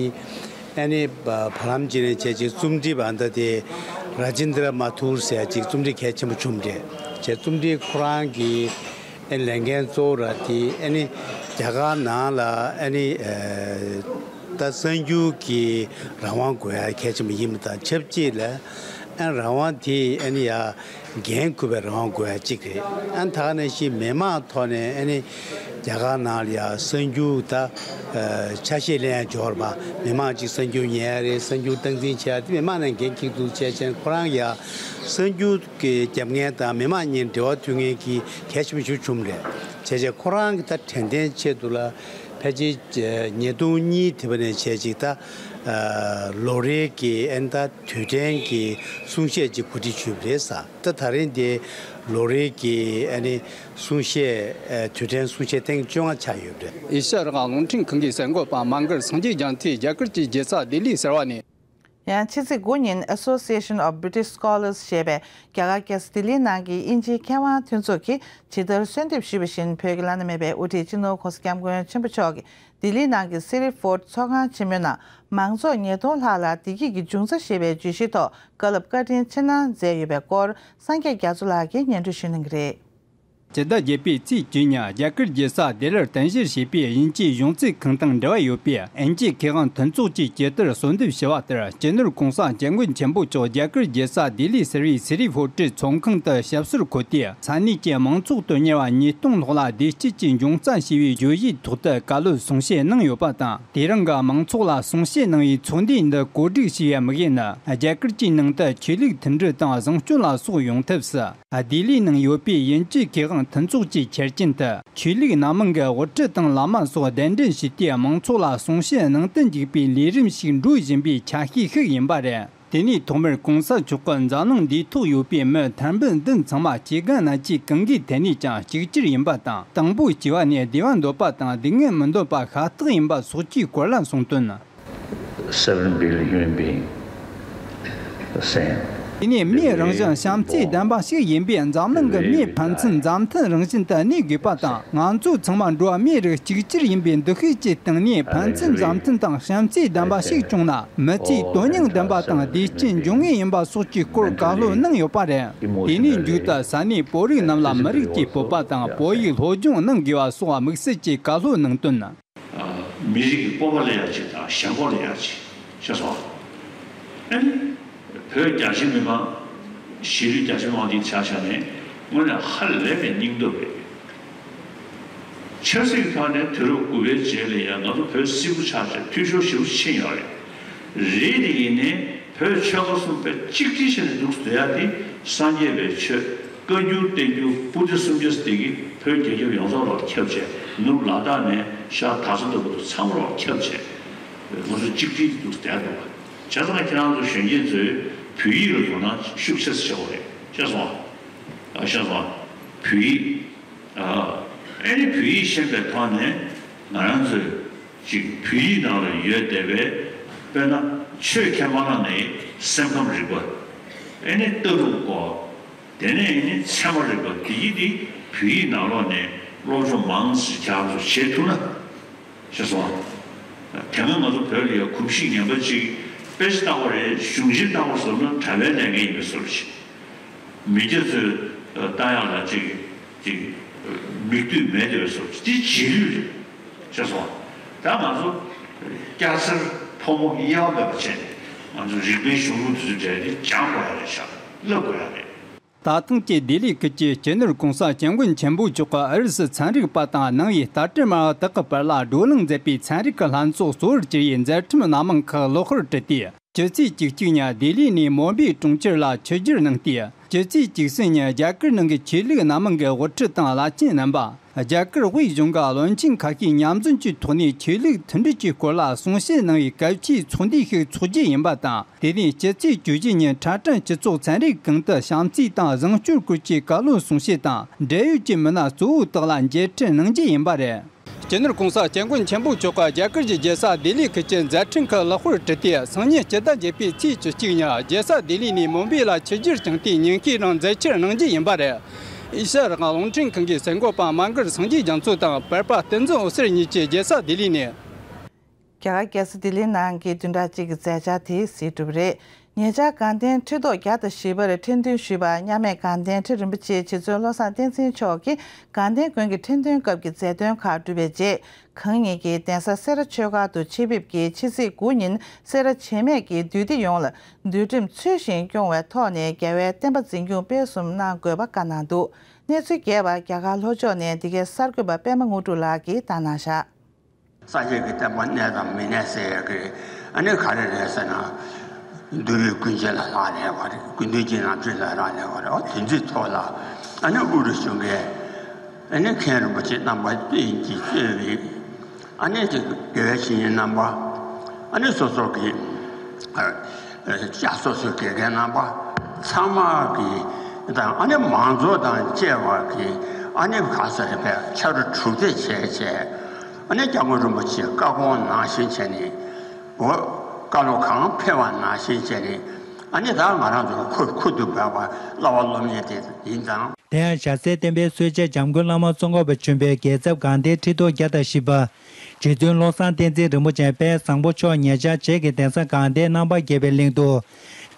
ཨ་ནི་བ་བར་ལམ་ཅིག་ནས་བྱས་ཅིག་རྩོམ་སྒྲིག་པ་འདི་དེ་ར་ཇིན་དྲ་མ་ཐུར་ཟེར་ཅིག་རྩོམ་སྒྲིག་གལ་ཆེན་པོ་བྱུང་རེད། བྱས་རྩོམ་སྒྲིག་ཁོ་རང་གི་ཨ་ནི་ལས་འགན་གཙོ་བོ་ར་དེ་ཨ་ནི་རྒྱ་གར་ནང་ལ་ཨ་ནི་ད་གསར་འགྱུར་གྱི་རང་དབང་དགོས་ཡ་གལ་ཆེན་པོ་ཡིན་པ་དང་ཆབས་ཅིག་ལ་ཨ་རང་དབང་དེ་ཨ་ནི་ཡ་འགན་འཁུར་བའི་རང་དབང་དགོས་ཡ་གཅིག་རེད། ཨ་ད་ག་ནང་བཞིན་མི་མང་ཐོག་ནས་ཨ་ནི་རྒྱ་གར་ནང་ལ་ཡ་གསར་འགྱུར་ད་ཆ་ཤས་ལེན་ཡ་འབྱོར་བ་མི་མང་གཅིག་གསར་འགྱུར་ཉན་ཡ་རེད། གསར་འགྱུར་སྟངས་འཛིན་བྱེད་ཡ་དེ་མི་མང་ནས་འགན་འཁྱེར་འདུག་བྱས་ཙང་ཁོ་རང་ཡ་གསར་འགྱུར་གྱི་རྒྱབ་མཁན་དང་མི་མང་གཉིས་འབྲེལ་བ་མཐུད་མཁན་གྱི་གལ་ཆེན་པོ་ཞིག་བྱུང་རེད། བྱས་ཙང་ཁོ་རང་གི་ད་དྲན་རྟེན་ཆེད་དུ་ལ་ཕལ་ཆེར་ཉིས་སྟོང་གཉིས་དེ་བ་ནས་བྱས་ཅིག་ད་ལོ་རེའི་གི་ཨན་ད་དུས་དྲན་གྱི་གསུང་བཤད་ཅིག་གོ་སྒྲིག་ཞུས་པ་རེད་ས། ད་ད་རིང་དེ་ལོ་རེའི་གི་ཨ་ནི་གསུང་བཤད་ཨ་དུས་དྲན་གསུང་བཤད་ཐེངས་བཅོ་ལྔ་ཆགས་ཡོད་པ་རེད། ཨེ་ཤ་ཡ་རང་དབང་རླུང་འཕྲིན་ཁང་གི་གསར་འགོད་པ་མ་མགར་སངས་རྒྱས་རྒྱ་མཚོས་རྒྱ་གར་གྱི་རྒྱལ་ས་ལྡི་ལི་ཟེར་བ་ནས། ཡང་ཕྱི་ཚེས་དགུ་ཉིན་Association of Buddhist Scholars ཞེས་པའི་རྒྱ་གར་རྒྱལ་ས་ལྡི་ལིའི་ནང་གི་དབྱིན་ཇིའི་མཁས་དབང་མཐུན་ཚོགས་ཀྱིས་ཇི་ལྟར་གསོལ་འདེབས་ཞུས་པ་བཞིན། བོད་ཀྱི་བླ་ན་མེད་པའི་དབུ་ཁྲིད་སྤྱི་ནོར་༸གོང་ས་༸སྐྱབས་མགོན་ཆེན་པོ་མཆོག་གིས་ལྡི་ལིའི་ནང་གི་སི་རི་ཕོར་ཊི་ཚོགས་ཁང་ཆེན་མོའི་ནང་མང་ཚོགས་ཉིས་སྟོང་ལྷག་ལ་བདེ་སྐྱིད་ཀྱི་འབྱུང་རྩ་ཞེས་པའི་བརྗོད་གཞིའི་ཐོག་བཀའ་སློབ་བཀའ་དྲིན་ཆེ་གནང་མཛད་ཡོད་པའི་སྐོར་སངས་རྒྱས་རྒྱ་མཚོ་ལགས་ཀྱིས་སྙན་སྒྲོན་ཞུ་གནང་གི་རེད། སྤྱི་ཟླ་བརྒྱད་པའི་ཚེས་བཅུ་ཉིན་རྒྱ་གར་རྒྱལ་ས་ལྡི་ལིར་རྟེན་གཞི་བྱས་པའི་དབྱིན་ཇིའི་གཞུང་ཚབ་ཁང་དང་འབྲེལ་བ་ཡོད་པའི་དབྱིན་ཇིའི་མཁས་དབང་མཐུན་ཚོགས་ཀྱིས་ཇི་ལྟར་གསོལ་འདེབས་ཞུ་བ་ལྟར། སྤྱི་ནོར་༸གོང་ས་༸སྐྱབས་མགོན་ཆེན་པོ་མཆོག་རྒྱ་གར་རྒྱལ་ས་ལྡི་ལི་ཟེར་བའི་སི་རི་ཕོར་ཊི་ཚོགས་ཁང་དུ་ཞབས་སོར་འཁོད་དེ། ས་གནས་ཀྱི་མང་ཚོགས་དོན་གཉེར་བ་ཉིས་སྟོང་ལྷག་ལ་བདེ་སྐྱིད་ཀྱི་འབྱུང་རྩ་ཞེས་པའི་བརྗོད་གཞིའི་ཐོག་ཏུ་བཀའ་སློབ་གསུང་བཤད་གནང་ཡོད་པ་དང་། དེ་རིང་གི་མང་ཚོགས་ལ་གསུང་བཤད་གནང་བའི་ཚོགས་འདུ་འདི་གོ་སྒྲིག་བྱས་པའི་དམིགས་ཡུལ་ནི། རྒྱ་གར་གྱི་ནང་དུ་ཆོས་ལུགས་མཐུན་སྒྲིལ་དང་བཟང་སྐྱོང་ལ་སོགས་ཡོང་ཐབས་སུ། ལྡི་ལིའི་ནང་ཡོད་པའི་དབྱིན་ཇིའི་མཁས་དབང་མཐུན་ཚོགས་ཀྱི་ཆ་རྐྱེན་དུ། ཆོས་ལུགས་སྣ་མང་གི་དབུ་ཁྲིད་དང་བླ་མ་སོགས་གདན་འདྲེན་བྱས་ཏེ། མང་ཚོགས་ལ་གསུང་བཤད་གནང་དུ་འཇུག་པའི་ལས་རིམ་ཞིག་འགྲོ་བཞིན་པའི་ཆ་ཤས་ཤིག་ཡིན་པ་རེད། དེ་ནས་ཐོག་མར་༸གོང་ས་མཆོག་གིས་འཛམ་གླིང་འདིའི་ཐོག་ཡོད་པའི་མི་ཐེར་འབུམ་བདུན་ཚང་མ་སྐྱེ་རྒ་ན་འཆི་གང་གི་ཐད་ནས་ཀྱང་གཅིག་གྱུར་ཡིན་པ་དང་། དང་པོ་སྐྱེ་བ་ནས་བདེ་བ་འདོད་པ་དང་སྡུག་བསྔལ་མི་འདོད་པ་ཤ་སྟག་ཡིན་པ་སོགས་ཀྱི་སྐོར་ལ་གསུངས་དོན། Seven billion human being, the same. དེ་ནས་མིའི་རང་བཞིན་བྱམས་བརྩེ་ལྡན་པ་ཞིག་ཡིན་པས། འཛམ་གླིང་གི་མིའི་ཕན་ཚུན་མཛའ་མཐུན་རང་བཞིན་དུ་གནས་དགོས་པ་དང་། ང་ཚོ་ཚང་མ་འགྲོ་བ་མིའི་རིགས་གཅིག་གྱུར་ཡིན་པའི་འདུ་ཤེས་ཀྱི་སྟེང་ནས། ཕན་ཚུན་མཛའ་མཐུན་དང་བྱམས་བརྩེ་ལྡན་པ་ཞིག་བྱུང་ན། མི་ཚེའི་དོན་སྙིང་ལྡན་པ་དང་བདེ་སྐྱིད་འབྱུང་ངེས་ཡིན་པ་སོགས་ཀྱི་སྐོར་བཀའ་སློབ་གནང་ཡོད་པ་རེད། དེ་ནས་མཇུག་ཏུ་ས་གནས་བོད་རིགས་རྣམས་ལ་མི་རིགས་ཀྱི་སྤོབས་པ་དང་བོད་ཡིག་སློབ་སྦྱོང་གནང་དགོས་པ་སོགས་དམིགས་བསལ་གྱི་བཀའ་སློབ་གནང་དོན། མི་རིགས་ཀྱི་སྤོབས་པ་ལ་ཡ་གཅིག་དང་ཞེན་ཁོག་ལ་ཡ་གཅིག་ཤེས་སོང་། ཨ་ནི། བོད་རྒྱ་ཆེ་མི་མང་། གཞིས་ལུས་རྒྱ་ཆེ་མི་མང་འདི་ཆ་བཞག་ནས་དངོས་གནས་ཧ་ལས་པའི་སྙིང་སྟོབས་རེད། ཆབ་སྲིད་ཀྱི་ཐོག་ནས་དུས་རབས་དགུ་པའི་རྗེས་ལ་ཡང་ང་ཚོ་བོད་སིལ་བུ་ཆགས་བྱས་འཐུས་ཤོར་ཞེ་པོ་ཕྱིན་ཡོད་རེད། རེད་དེ་ཡིན་ནའི་བོད་ཆོལ་ཁ་གསུམ་པོ་གཅིག་སྒྲིལ་བྱས་ནས་འདུག་སྡོད་ཡ་དེ་སངས་རྒྱས་པའི་ཆོས། བཀའ་འགྱུར་བསྟན་འགྱུར་པོ་ཏི་སུམ་བརྒྱ་དེ་གིས་བོད་རྒྱལ་ཁབ་ཡོངས་རྫོགས་ལ་ཁྱབ་བྱས། ནུབ་ལ་དྭགས་ནས་ཤར་དར་ས་ལྟ་བུ་དུ་ཚང་མ་ལ་ཁྱབ་བྱས། ང་ཚོ་གཅིག་སྒྲིལ་འདུག་བསྡད་འདུག་བ། བྱས་ཙང་ཁྱེད་རང་ཚོ་གཞོན་སྐྱེས་ཚོས་བོད་ཡིག་ལ་དོ་སྣང་ཤུགས་ཆེ་ཙམ་བྱེད་དགོས་རེད། ཤེས་སོང་། ཤེས་སོང་། བོད་ཡིག་ཨ་ནི་བོད་ཡིག་ཤེས་པའི་ཐོག་ནས་ང་རང་ཚོས་ཅིག་བོད་ཡིག་ནང་ལ་ཡོད་བསྡད་པའི། དཔེར་ན་ཆོས་ཁས་མ་བླངས་ནས་སེམས་ཁམས་རིག་པ། ཨ་ནི་ལྟ་གྲུབ་སྐོར། དེ་ནས་ཨ་ནི་ཚད་མ་རིག་པ་འདི་ཡིག་འདི་བོད་ཡིག་ནང་ལོགས་ནས་སློབ་སྦྱོང་མང་ཙམ་རྒྱག་ཐུབ་བྱེད་ཐུབ་ན། ཤེས་སོང་། དེ་སྔ་ང་ཚོ་བོད་ལ་ཡང་གོམས་གཤིས་ངན་པ་ཅིག་དཔེ་ཆ་ལྟ་བ་རེད། གཞུང་ཆེན་ལྟ་བ་ཟེར་ན་གྲྭ་པའི་ལས་འགན་ཡིན་པའི་བཟོ་འདྲ་ཅིག་མི་སྐྱ་ཚོས་ལྟ་ཡག་ལ་ཅིག་ཅིག་མིག་ལྟོས་མེད་དེ་བཟོ་འདྲ་ཅིག་འདི་རྗེས་ལུས་རེད། ཤེས་སོང་། ད་ང་ཚོ་སྐྱ་སེར་ཕོ་མོ་དབྱེ་བ་མེད་པ་བྱས་ནས་ང་ཚོ་རིག་པའི་གཞུང་ལུགས་དེ་ཚོའི་གྲས་དེ་སྦྱང་དགོས་ཡ་རེད་ཤག་བསླབ་དགོས་ཡ་རེད། ད་ཐེངས་ཀྱི་ལྡི་ལི་ཁུལ་གྱི་སྤྱི་ནོར་༸གོང་ས་༸སྐྱབས་མགོན་ཆེན་པོ་མཆོག་གིས་ཨུ་རུ་སུ་ཚན་རིག་པ་དང་ནང་པའི་ལྟ་གྲུབ་སྨྲ་བ་དག་གི་བར་ལ་བགྲོ་གླེང་མཛད་པའི་ཚན་རིག་གི་ལྷན་ཚོགས་གཙོ་བོར་གྱུར་བའི་མཛད་འཕྲིན་སྣ་མང་ཁག་ཀློག་པར་བྲིས་ཏེ། ཕྱི་ཚེས་བཅུ་གཅིག་ཉིན་ལྡི་ལི་ནས་མུམ་བེ་གྲོང་ཁྱེར་ལ་ཆིབས་བསྒྱུར་གནང་སྟེ། ཕྱི་ཚེས་བཅུ་གསུམ་ཉིན་རྒྱ་གར་ནང་གི་ཆོས་ལུགས་སྣ་མང་གི་དབུ་ཁྲིད་དང་བླ་ཆེན་རྣམ་པ། རྒྱ་གར་དབུས་གཞུང་གི་བློན་ཆེན་ཁ་ཤས་མཉམ་འཛོམས་ཀྱི་ཐོག་ནས་ཆོས་ལུགས་མཐུན་སྒྲིལ་གྱི་སྐོར་ལ་གསུང་བཤད་གནང་བའི་གལ་ཆེའི་ཚོགས་འདུའི་ཤིག་འཚོགས་རྒྱུ་ཡིན་པ་དང་། དེ་ནས་ཕྱི་ཚེས་བཅུ་བཞི་ཉིན་ཁྲ་ཀྲན་སྤྱི་ཚོགས་ཚན་རིག་ཁང་དུ་བྱམས་བརྩེ་དང་བཟང་སྤྱོད་སྐོར་གྱི་བཀའ་སློབ་གསུང་བཤད་དང་འབྲེལ་ཡོད་ཀྱི་མི་སྣ་གཙོ་བོ་དག་ལ་མཇལ་འཕྲད་གནང་རྒྱུ་ཡིན་པ་རེད། སྤྱི་ནོར་༸གོང་ས་༸སྐྱབས་མགོན་ཆེན་པོ་མཆོག་གིས་རྒྱ་གར་གྱི་རྒྱལ་ས་ལྡི་ལི་ཁུལ་གྱི་མཛད་འཕྲིན་ཁག་ཀློག་པར་བྲིས་ཏེ། སང་ཉིན་སྤྱི་ཟླ་བརྒྱད་པའི་ཚེས་བཅུ་གཅིག་ཉིན་རྒྱལ་ས་ལྡི་ལི་ནས་མུམ་བེ་ལ་ཆིབས་བསྒྱུར་བསྐྱངས་ཏེ་ཉིན་ཤས་རིང་མཛད་འཆར་གནང་རྒྱུ་ཡིན་པ་རེད། ཨེ་ཤ་ཡ་རང་དབང་རླུང་འཕྲིན་ཁང་གི་གསར་འགོད་པ་མ་གར་སངས་རྒྱས་རྒྱ་མཚོ་དང་བོད་པ་བསྟན་འཛིན་འོད་ཟེར་གཉིས་ཀྱིས་རྒྱལ་ས་ལྡི་ལི་ནས། རྒྱ་གར་རྒྱལ་ས་ལྡི་ལི་ནང་གི་བདུན་ཕྲག་གཅིག་གི་མཛད་འཆར་དེ་གཟིགས་གྲུབ་པ་རེད། ཉེ་ཆར་དགའ་ལྡན་ཁྲི་ཐོག་བརྒྱ་དང་བཞི་པར་ཁྲི་འདོན་ཞུས་པ་མཉམ་མེད་དགའ་ལྡན་ཁྲི་རིན་པོ་ཆེ་རྗེ་བཙུན་བློ་བཟང་བསྟན་འཛིན་མཆོག་གིས་དགའ་ལྡན་དགོན་གྱི་ཁྲི་འདོན་སྐབས་ཀྱི་མཛད་དོན་ཁག་གྲུབ་པའི་རྗེས། གང་ཉིད་ཀྱིས་གདན་ས་སེ་ར་ཆོས་སྒར་དུ་ཆེད་ཕེབས་ཀྱིས་ཕྱི་ཚེས་དགུ་ཉིན་སེ་ར་བྱེས་སྨད་ཀྱི་འདུས་སྡེ་ཡོངས་ལ་འདུལ་ཁྲིམས་ཚུལ་བཞིན་སྐྱོང་བའི་ཐོག་ནས་རྒྱལ་བའི་བསྟན་པ་འཛིན་སྐྱོང་སྤེལ་གསུམ་གནང་དགོས་པ་བཀའ་གནང་འདུག་གནས་ཚུལ་རྒྱས་པ་རྒྱ་གར་ལྷོ་ཕྱོགས་ནས་འདི་གའི་གསར་འགོད་པ་པད་མ་དངོས་གྲུབ་ལགས་ཀྱིས་བཏང་གནང་བཞག་སངས་རྒྱས་ཀྱི་བསྟན་པ་གནས་དང་མི་གནས་ཟེར་ཡག་གི་ཨ་ནི་ག་རེ་རེད་ཟེར་ན། འདུལ་བའི་ཀུན་མཁྱེན་ལ་ལག་ལེན་བ་རེད། ཀུན་འདུལ་གྱི་ནང་ཁྲིད་ལ་ལག་ལེན་བ་རེད། འོ་དེ་ཚོའི་ཐོག་ལ་ཨ་ནི་དབུ་རུ་བྱུང་མཁན་ཨ་ནི་མཁན་རིན་པོ་ཆེ་རྣམ་པ་ཀུན་གྱིས་གཙོས་པའི་ཨ་ནི་དགེ་བའི་བཤེས་གཉེན་རྣམ་པ། ཨ་ནི་སོ་སོ་གི་ཨ་སྐྱ་སོ་སོའི་དགེ་རྒན་རྣམ་པ་ཚང་མ་གི་དང་ཨ་ནི་མང་ཚོགས་དང་བཅས་པ་གི་ཨ་ནི་ག་ས་རེ་བས་ཕྱག་རོགས་གྲུབ་སྟེ་བྱས་བྱས། ཨ་ནི་སྐྱབས་མགོན་རིན་པོ་ཆེའི་བཀའ་དགོངས་ནང་བཞིན་བྱས་ནས། འོ། བཀའ་སློབ་གང་ཕེབས་པ་ནང་བཞིན་བྱས་ནས། ཨ་ནི་ད་ང་རང་ཚོ་ཁུར་ཁུར་དུ་བབས་པ་བསླབ་པ་སློབ་གཉེར་དེ་ཡིན་ཙང་། དེ་ཡང་ཞྭ་སེར་བསྟན་པའི་སྲོལ་འབྱེད་འཇམ་མགོན་བླ་མ་ཙོང་ཁ་པ་ཆེན་པོའི་རྒྱལ་ཚབ་དགའ་ལྡན་ཁྲི་ཐོག་བརྒྱ་དང་བཞི་པ། རྗེ་བཙུན་བློ་བཟང་བསྟན་འཛིན་རིན་པོ་ཆེ་དཔལ་བཟང་པོ་མཆོག་ཉེ་ཆར་བྱེས་ཀྱི་གདན་ས་དགའ་ལྡན་རྣམ་པར་རྒྱལ་བའི་གླིང་དུ།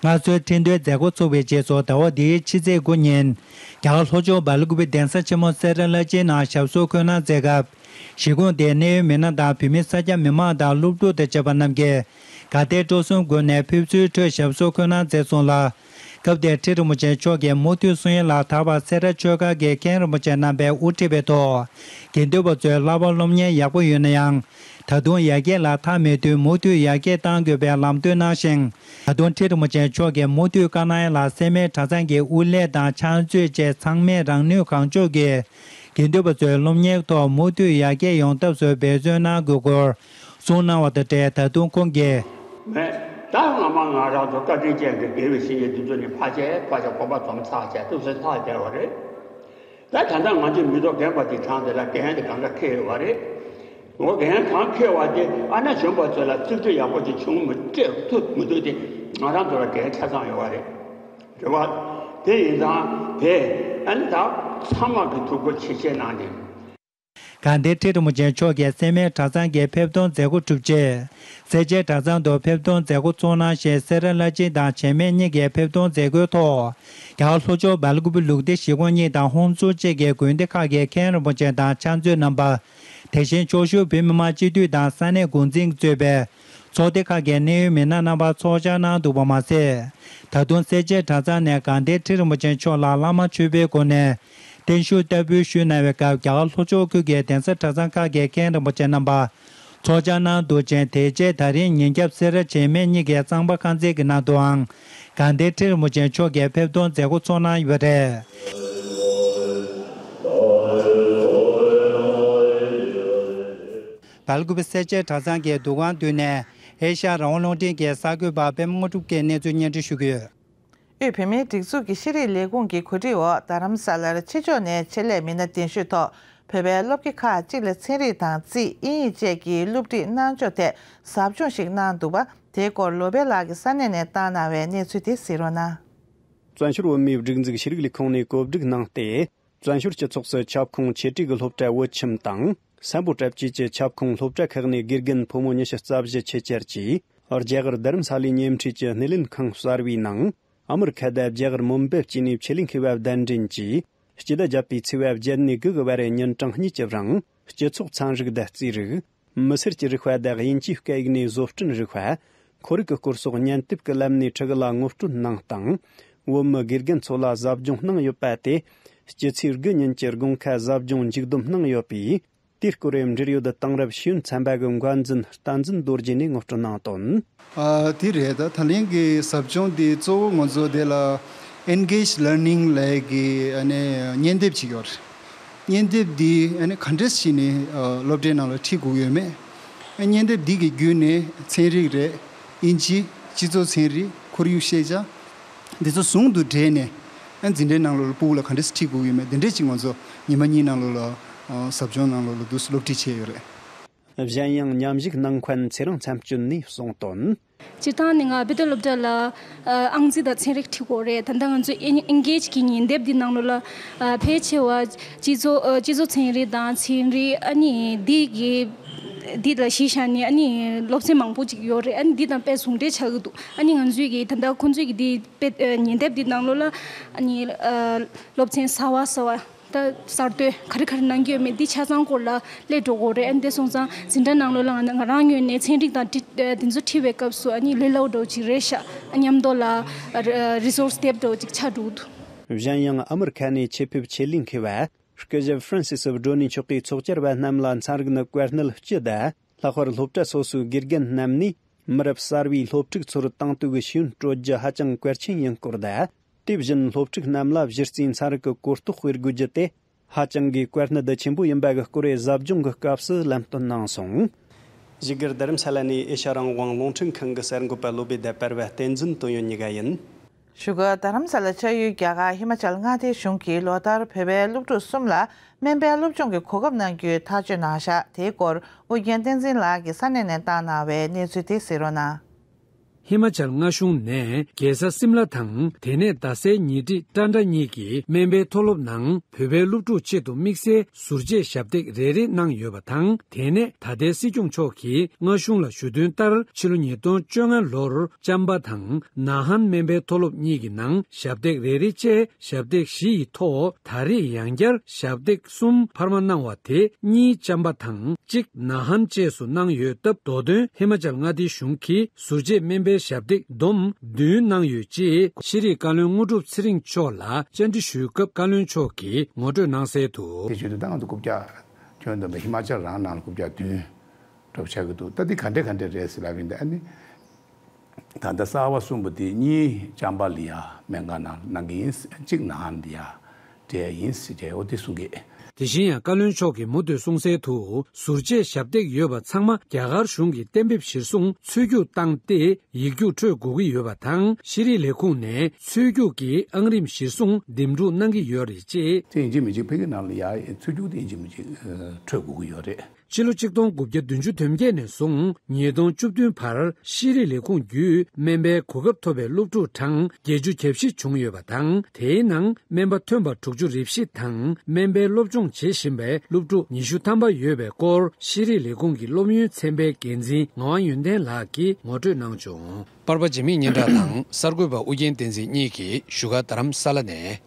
མངའ་གསོལ་ཁྲི་འདོན་མཛད་འགོ་ཚུགས་པའི་རྗེས་སུ་ཟླ་བ་འདིའི་ཕྱི་ཚེས་དགུ་ཉིན། རྒྱ་གར་ལྷོ་ཕྱོགས་སྦེལ་ཀོབ་གདན་ས་ཆེན་མོ་སེ་ར་བླ་ཆེན་ནང་ཞབས་སོར་འཁོད་གནང་མཛད་སྐབས། གཞིས་ཁོངས་དེའི་གནད་ཡོད་མི་སྣ་དང་བོད་མི་ས་སྐྱ་མི་མང་དང་སློབ་ཕྲུག་དང་བཅས་པ་རྣམས་ཀྱིས་དགའ་དད་སྤྲོ་གསུམ་སྒོ་ནས་ཕེབས་བསུའི་ཁྲོད་ཞབས་སོར་འཁོད་གནང་མཛད་སོང་ལ། སྐབས་དེར་ཁྲི་རིན་པོ་ཆེ་མཆོག་གིས་མུ་མཐུད་གསུང་ཡིག་ལ་ད་བར་སེ་ར་ཆོས་སྒར་གྱི་མཁན་རིན་པོ་ཆེ་རྣམ་པས་དབུ་ཁྲིད་པའི་ཐོག་དགེ་འདུན་པ་ཚོའི་བསླབ་པ་སློབ་གཉེར་ཡག་པོ་ཡོད་ན་ཡང་། ད་དུང་ཡར་རྒྱས་ལ་མཐའ་མེད་དུས་མུ་མཐུད་ཡར་རྒྱས་གཏང་དགོས་པའི་ལམ་སྟོན་གནང་ཞིང་། ད་དུང་ཁྲི་རིན་པོ་ཆེ་མཆོག་གིས་མུ་མཐུད་བཀའ་གནང་ཡག་ལ་སེར་སྨད་གྲྭ་ཚང་གི་དབུ་ལས་དང་ཕྱག་མཛོད་བཅས་ཚང་མས་རང་ནུས་གང་ལྕོགས་ཀྱིས་དགེ་འདུན་པ་ཚོའི་སློབ་གཉེར་ཐོག་མུ་མཐུད་ཡར་རྒྱས་ཡོང་ཐབས་སུ་འབད་བརྩོན་གནང་དགོས་སྐོར་གསུངས་གནང་བ་དང་འབྲེལ་ད་དུང་ཁོང་གིས། མེད། ད་སྔ་མ་ང་རང་ཚོ་བཀའ་དྲིན་ཅན་གྱི་དགེ་བའི་བཤེས་གཉེན་འདི་ཚོ་ནི་ཕལ་ཆེར་ཕལ་ཆེར་དགོངས་པ་རྫོགས་ཚར་བྱས་ཐུགས་སྲས་ལྷག་བསྡད་པ་རེད། ད་ད་ལྟ་ང་ཚོས་མི་ཐོག་རྒན་པ་དེ་གྲངས་དེ་ལ་འགན་དེ་གང་འདྲ་འཁེལ་ཡོད་པ་རེད། འོ་འགན་གང་འཁེལ་བ་དེ་ཨ་ན་གཞོན་པ་ཚོ་ལ་རྩིས་སྤྲོད་ཡག་པོ་ཅིག་བྱུང་མི་སྤྲད་ཐུབ་མི་ཐུབ་དེ་ང་རང་ཚོ་ལ་འགན་ཆ་ཚང་ཡོད་པ་རེད། རེད་བ། དེ་ཡིན་ཙང་དེ་ཨ་ནི་ད་ཚང་མ་གི་ཐུགས་ཁུར་ཆེ་ཆེ་གནང་ནས། དགའ་ལྡན་ཁྲི་རིན་པོ་ཆེ་མཆོག་གིས་སེར་སྨད་གྲྭ་ཚང་གི་ཕེབས་གཏོང་མཛད་སྒོ་གྲུབ་རྗེས། སེར་བྱེས་གྲྭ་ཚང་དུ་ཕེབས་གཏོང་མཛད་སྒོ་གཙོ་གནང་ཞིང་། སེ་ར་བླ་ཆེན་དང་བྱེས་སྨད་གཉིས་ཀྱིས་ཕེབས་གཏོང་མཛད་སྒོའི་ཐོག་རྒྱ་གར་ལྷོ་ཕྱོགས་སྦེལ་ཀུ་པེ་ལུགས་བདེ་གཞིས་ཁོངས་གཉིས་དང་ཧོན་སུར་བཅས་ཀྱི་དགོན་སྡེ་ཁག་གི་མཁན་རིན་པོ་ཆེ་དང་ཕྱག་མཛོད་རྣམ་པ། དེ་བཞིན་ཕྱོགས་བཞུགས་བོད་མི་མང་སྤྱི་འཐུས་དང་ས་གནས་འགོ་འཛིན་གཙོས་པའི་ཚོགས་སྡེ་ཁག་གི་གནད་ཡོད་མི་སྣ་རྣམ་པ་ཚོགས་བཅར་གནང་འདུག་པ་མ་ཟད། ད་དུང་སེར་བྱེས་གྲྭ་ཚང་ནས་དགའ་ལྡན་ཁྲི་རིན་པོ་ཆེ་མཆོག་ལ་བླ་མ་མཆོད་པའི་སྒོ་ནས་བརྟན་བཞུགས་བསྟར་འབུལ་ཞུས་གནང་བའི་སྐབས། རྒྱ་གར་ལྷོ་ཕྱོགས་ཁུལ་གྱི་གདན་ས་གྲྭ་ཚང་ཁག་གི་མཁན་རིན་པོ་ཆེ་རྣམ་པ་ཚོགས་བཅར་གནང་འདུག་ཅིང་། དེ་རྗེས་ད་རིང་ཉིན་རྒྱབ་སེ་ར་བྱེས་སྨད་གཉིས་ཀྱི་གཙང་པ་ཁང་ཚན་གྱི་ནང་དུའང་དགའ་ལྡན་ཁྲི་རིན་པོ་ཆེ་མཆོག་གིས་ཕེབས་གཏོང་མཛད་སྒོ་ཚོགས་གནང་ཡོད་པ་རེད། སྦེལ་ཀུ་པེ་སེར་བྱེས་གྲྭ་ཚང་གི་འདུ་ཁང་མདུན་ནས་ཨེ་ཤ་ཡ་རང་དབང་རླུང་འཕྲིན་གྱི་གསར་འགོད་པ་པད་མ་དངོས་གྲུབ་ཀྱིས་གནས་ཚུལ་སྙན་སྒྲོན་ཞུ་གི་ཡོད། དབུས་བོད་མིའི་སྒྲིག་འཛུགས་ཀྱི་ཤེས་རིག་ལས་ཁུངས་ཀྱི་གོ་སྒྲིག་འོག་རྡ་རམ་ས་ལར་ཕྱི་ཕྱོགས་ནས་ཆེད་ལས་མི་སྣ་གདན་ཞུས་ཐོག་བོད་པའི་སློབ་དགེ་ཁག་གཅིག་ལ་ཚན་རིག་དང་རྩིས་དབྱིན་ཡིག་བཅས་ཀྱི་སློབ་ཁྲིད་གནང་ཕྱོགས་ཐད་ཟབ་སྦྱོང་ཞིག་གནང་འདུག་པ། དེའི་སྐོར་ལོ་པཎ་ལགས་ཀྱིས་ས་གནས་ནས་བཏང་གནང་བའི་གནས་ཚུལ་དེ་གཟིགས་རོགས་གནང་། བཙན་བྱོལ་བོད་མིའི་སྒྲིག་འཛུགས་ཤེས་རིག་ལས་ཁུངས་ནས་གོ་སྒྲིག་གནང་སྟེ། བཙན་བྱོལ་སྤྱི་ཚོགས་སུ་ཁྱབ་ཁོངས་ཆེ་གྲས་ཀྱི་སློབ་གྲྭ་བོད་ཁྱིམ་དང་། སམ་བྷོ་ཊ་བཅས་ཀྱི་ཁྱབ་ཁོངས་སློབ་གྲྭ་ཁག་ནས་དགེ་རྒན་ཕོ་མོ་ཉི་ཤུ་རྩ་བཞི་ཆེད་བཅར་གྱིས། རྒྱ་གར་རྡ་རམ་ས་ལའི་ཉེ་འཁྲིས་ཀྱི་སྣེ་ལེན་ཁང་གསར་བའི་ནང་། ཨ་མི་རི་ཁ་དང་རྒྱ་གར་མུམ་བེ་བཅས་ནས་ཆེད་ལས་མཁས་པ་གདན་འདྲེན་གྱིས། སྤྱི་ཟླ་བརྒྱད་པའི་ཚེས་པ་བརྒྱད་ནས་དགུ་གི་བར་ཉིན་གྲངས་གཉིས་ཀྱི་རིང་། སྤྱི་ཚོགས་ཚན་རིག་དང་རྩིས་རིག་མི་སེར་གྱི་རིག་པ་དང་དབྱིན་ཇིའི་སྐད་ཡིག་ནས་བཟོ་སྐྲུན་རིག་པ། ཁོར་ཡུག་གི་སྐོར་སོགས་སྙན་དེབ་ཀྱི་ལམ་ནས་ཕྲུ་གུ་ལ་ངོ་སྤྲོད་གནང་སྟངས། བོད་མི་དགེ་རྒན་ཚོ་ལ་ཟབ་སྦྱོང་གནང་ཡོད་པ་དེ། སྤྱི་ཚེས་དགུ་ཉིན་གྱི་དགོང་ཁ་ཟབ་སྦྱོང་མཇུག་བསྡོམས་གནང་ཡོད་པས། དེའི་སྐོར་འབྲེལ་ཡོད་དེང་རབས་ཤེས་ཡོན་ཚན་པ་གི་འགོ་འཛིན་བསྟན་འཛིན་རྡོ་རྗེ་ནས་ངོ་སྤྲོད་གནང་དོན། ཨ། དེ་རེད། ད་ད་ལན་གྱི་ཟབ་སྦྱོང་འདི་གཙོ་བོ་ང་ཚོ་དེ་ལ་Engage Learning ལབ་ཀྱི་ཨ་ནི་བརྙན་དེབ་ཅིག་ཡོད་རེད། བརྙན་དེབ་འདི་ཨ་ནི་ག་འདྲས་བྱས་ནས་ཨ་སློབ་གྲྭའི་ནང་ལ་ཁྲིད་དགོས་ཡོད་མེད། ཨ། བརྙན་དེབ་འདི་གི་བརྒྱུད་ནས་ཚན་རིག་རེད། དབྱིན་ཇི། སྤྱི་ཚོགས་ཚན་རིག་ཁོར་ཡུག་ཤེས་བྱ། འདི་ཚོ་ཟུང་དུ་འབྲེལ་ནས་ཨ་འཛིན་གྲྭའི་ནང་ལོགས་ལ་ཕྲུ་གུ་ལ་ག་འདྲས་ཁྲིད་དགོས་ཀྱི་ཡོད་མེད། འདི་འདྲས་ཅིག་ང་ཚོ་ཉི་མ་གཉིས་ནང་ལོགས་ལ་ཨ་ཟབ་སྦྱོང་ནང་ལོགས་ལ་འདུག་སེ་སློབ་ཁྲིད་བྱས་ཡོད་རེད། གཞན་ཡང་མཉམ་ཞུགས་གནང་མཁན་ཚེ་རིང་མཚམས་གཅོད་ནས་གསུངས་དོན། སྤྱིར་བཏང་ནི་ང་བོད་དོན་སློབ་གྲྭ་ལ་ཨ་ཨང་རྩིས་དང་ཚན་རིག་ཁྲིད་དགོས་རེད། ད་ལྟ་ང་ཚོའི་ཨེ་ཨེན་གེ་ཇི་གི་ཉིན་དེབ་འདི་ནང་ལོགས་ལ་ཨ་ཕལ་ཆེ་བ་སྤྱི་ཚོགས་ཨ་སྤྱི་ཚོགས་ཚན་རིག་དང་ཚན་རིག་ཨ་ནི་འདི་གི་འདི་ལ་གཞི་བཞག་ནས་ཨ་ནི་སློབ་ཚན་མང་པོ་ཅིག་ཡོད་རེད། ཨ་ནི་འདི་དང་དཔེ་ཟུང་འབྲེལ་ཆགས་ཀྱི་འདུག་ཨ་ནི་ང་ཚོའི་གི་ད་ལྟ་ཁོང་ཚོའི་གི་འདི་དཔེ་ཨ་ཉིན་དེབ་འདི་ནང་ལོགས་ལ་ཨ་ནི་ཨ་སློབ་ཚན་གསར་བ་གསར་བ་ད་གསར་གཏོད་ག་རེ་ག་རེ་གནང་གི་ཡོད་མེད་འདི་ཆ་ཚང་སྐོར་ལ་སླེབས་འགྲོ་གི་རེད། ཨ་ནི་དེ་སོང་ཙང་འཛིན་གྲྭ་ནང་ལོགས་ལ་ང་ང་རང་ངོས་ནས་ཚན་རིག་དང་འདི་འདི་ཚོ་ཁྲིད་པའི་སྐབས་སུ་ཨ་ནི་ལས་སླ་པོ་འདྲ་བོ་ཅིག་རེད་ཤག་ཨ་མཉམ་དུ་ལ་རི་སོར་སི་དེབ་འདྲ་བོ་ཅིག་ཆགས་འགྲོ་གི་འདུག་གཞན་ཡང་ཨ་མི་རི་ཁ་ནས་ཆེད་ཕེབས་ཆེད་ལས་མཁས་པ། སྐུ་ཞབས་ཧྥ་རན་སི་སི་བྷྲོ་ནི་མཆོག་གིས་ཚོགས་བཅར་བ་རྣམས་ལ་ཚན་རིག་ནི་བཀའ་གནད་སྤྱི་དང་། ལྷག་པར་སློབ་གྲྭ་སོ་སོའི་དགེ་རྒན་རྣམས་ནས་མི་རབས་གསར་བའི་སློབ་ཕྲུག་ཚོར་དེང་དུས་ཀྱི་ཤེས་ཡོན་སྤྲོད་རྒྱུ་ཧ་ཅང་གལ་ཆེན་ཡིན་སྐོར་དང་། དེ་བཞིན་སློབ་ཕྲུག་རྣམས་ལ་གཞི་རྩའི་ཚན་རིག་གི་གོ་རྟོགས་སྤེལ་དགོས་རྒྱུ་དེ་ཧ་ཅང་གི་བཀའ་གནད་ཆེན་པོ་ཡིན་པ་གི་སྐོར་ཟབ་སྦྱོང་གི་སྐབས་སུ་ལམ་སྟོན་གནང་སོང་། བཞུགས་སྒར་རྡ་རམ་ས་ལ་ནས་ཨེ་ཤ་ཡ་རང་དབང་རླུང་འཕྲིན་ཁང་གི་གསར་འགོད་པ་སློབ་དཔོན་ཟླ་བར་བ་བསྟན་འཛིན་དོན་ཡོད་གཉིས་ཀ་ཡིན། བཞུགས་སྒར་རྡ་རམ་ས་ལ་ཆགས་ཡུལ་རྒྱ་གར་ཧི་མ་ཅལ་མངའ་སྡེའི་གཞུང་གིས་ལོ་ལྟར་བོད་པའི་སློབ་ཕྲུག་གསུམ་ལ་སྨན་པའི་སློབ་སྦྱོང་གི་གོ་སྐབས་གནང་རྒྱུའི་ཐག་གཅོད་གནང་བཞག་དེའི་སྐོར་ཨུ་རྒྱན་བསྟན་འཛིན་ལགས་ཀྱིས་ས་གནས་ནས་བཏང་གནང་བའི་གནས་ཚུལ་དེ་གཟིགས་རོགས་གནང་། ཧི་མ་ཅལ་མངའ་གཞུང་ནས་རྒྱལ་ས་སིམ་ལ་དང་དེ་ནས་རྡ་སའི་ཉེ་འཁྲིས་ཊན་ཊ་གཉིས་ཀྱི་སྨན་པའི་མཐོ་སློབ་ནང་བོད་པའི་སློབ་ཕྲུག་ཆེད་དུ་དམིགས་བསལ་ཟུར་བཅད་ཞབས་སྟེགས་རེ་རེ་གནང་ཡོད་པ་དང་། དེ་ནས་ད་ལྟའི་སྲིད་སྐྱོང་མཆོག་གིས་མངའ་གཞུང་ལ་ཞུ་དོན་ལྟར་ཕྱི་ལོ་ཉིས་སྟོང་བཅོ་ལྔ་ལོར་ཅམ་པ་དང་ན་ཧན་སྨན་པའི་མཐོ་སློབ་གཉིས་ཀྱི་ནང་ཞབས་སྟེགས་རེ་རེ་བཅས་ཞབས་སྟེགས་བཞི་ཡི་ཐོག་ད་རེས་ཡང་བསྐྱར་ཞབས་སྟེགས་གསུམ་འཕར་མ་གནང་བ་དེ་གཉིས་ཅམ་པ་དང་གཅིག་ན་ཧན་བཅས་སུ་གནང་ཡོད་སྟབས། མདོ་དོན་ཧི་མ་ཅལ་མངའ་སྡེའི་གཞུང་གིས་ཟུར་བཅད་སྨན་པའི་ཞབས་སྟེགས་བསྡོམས་བདུན་གནང་ཡོད་ཅེས་ཤེས་རིག་བཀའ་བློན་དངོས་གྲུབ་ཚེ་རིང་མཆོག་ལ་བཅར་འདྲི་ཞུས་སྐབས་བཀའ་བློན་མཆོག་གིས་ངོ་སྤྲོད་གནང་གསལ་དུ། དེ་བྱེད་དུས་ད་ང་ཚོ་རྐུབ་བཀྱག་ཁྱོན་བསྡོམས་པའི་ཧི་མ་ཅལ་རང་ནང་ལ་རྐུབ་བཀྱག་བདུན་འགྲོ་ཆགས་ཀྱི་འདུག་ད་འདི་ག་འདྲ་ག་འདྲ་རེད་ཟེར་ལབ་ཡིན། ད་ཨ་ནི་ད་ལྟ་གསར་བ་གསུངས་པ་དེ་གཉིས་ཅམ་པ་ལ་ཡ་སྨན་ཁང་ནང་གནང་གི་ཡིན། གཅིག་ན་ཧན་ལ་ཡ་སྤྲད་ཡིན་ཟེར་བྱས་འོ་དེ་གསུང་གི། དེ་བཞིན་ཡང་བཀའ་བློན་མཆོག་གིས་མུ་མཐུད་གསུངས་གསལ་དུ། ཟུར་བཅད་ཞབས་སྟེགས་ཡོད་པ་ཚང་མ་རྒྱ་གར་གཞུང་གི་གཏན་འབེབས་གཞིར་བཟུང་ཚུད་རྒྱུགས་བཏང་སྟེ་ཡིག་རྒྱུགས་འཕྲོད་དགོས་ཀྱི་ཡོད་པ་དང་། ཤེས་རིག་ལས་ཁུངས་ནས་ཚུད་རྒྱུགས་ཀྱི་ཨང་རིམ་གཞིར་བཟུང་འདེམས་སྒྲུག་གནང་གི་ཡོད་རེད་ཅེས། དེ་ཡིན་གཅིག་མིན་གཅིག་ཕ་གི་ནང་ལ་ཡ་ཚུད་རྒྱུགས་དེ་ཡིན་གཅིག་མིན་གཅིག་འཕྲོད་དགོས་ཀྱི་ཡོད་རེད། ཕྱི་ལོ་ཆིག་སྟོང་དགུ་བརྒྱ་བདུན་ཅུ་དོན་བརྒྱད་ནས་བཟུང་ཉིས་སྟོང་བཅུ་བདུན་བར་ཤེས་རིག་ལས་ཁུངས་བརྒྱུད་སྨན་པའི་གོ་སྐབས་ཐོབ་པའི་སློབ་ཕྲུག་གྲངས་བརྒྱད་ཅུ་གྱ་བཞི་བྱུང་ཡོད་པ་དང་། དེའི་ནང་སྨན་པ་ཐོན་པ་དྲུག་ཅུ་རེ་བཞི་དང་སྨན་པའི་སློབ་སྦྱོང་བྱེད་བཞིན་པའི་སློབ་ཕྲུག་ཉི་ཤུ་ཐམ་པ་ཡོད་པའི་སྐོར་ཤེས་རིག་ལས་ཁུངས་ཀྱི་སློབ་ཡོན་ཚན་པའི་འགན་འཛིན་ངག་དབང་ཡོན་ཏན་ལགས་ཀྱིས་ངོ་སྤྲོད་གནང་བྱུང་། པར་པ་འཇིགས་མེད་སྙན་གྲགས་དང་གསར་འགོད་པ་ཨུ་རྒྱན་བསྟན་འཛིན་གཉིས་ཀྱིས་བཞུགས་སྒར་རྡ་རམ་ས་ལ་ནས།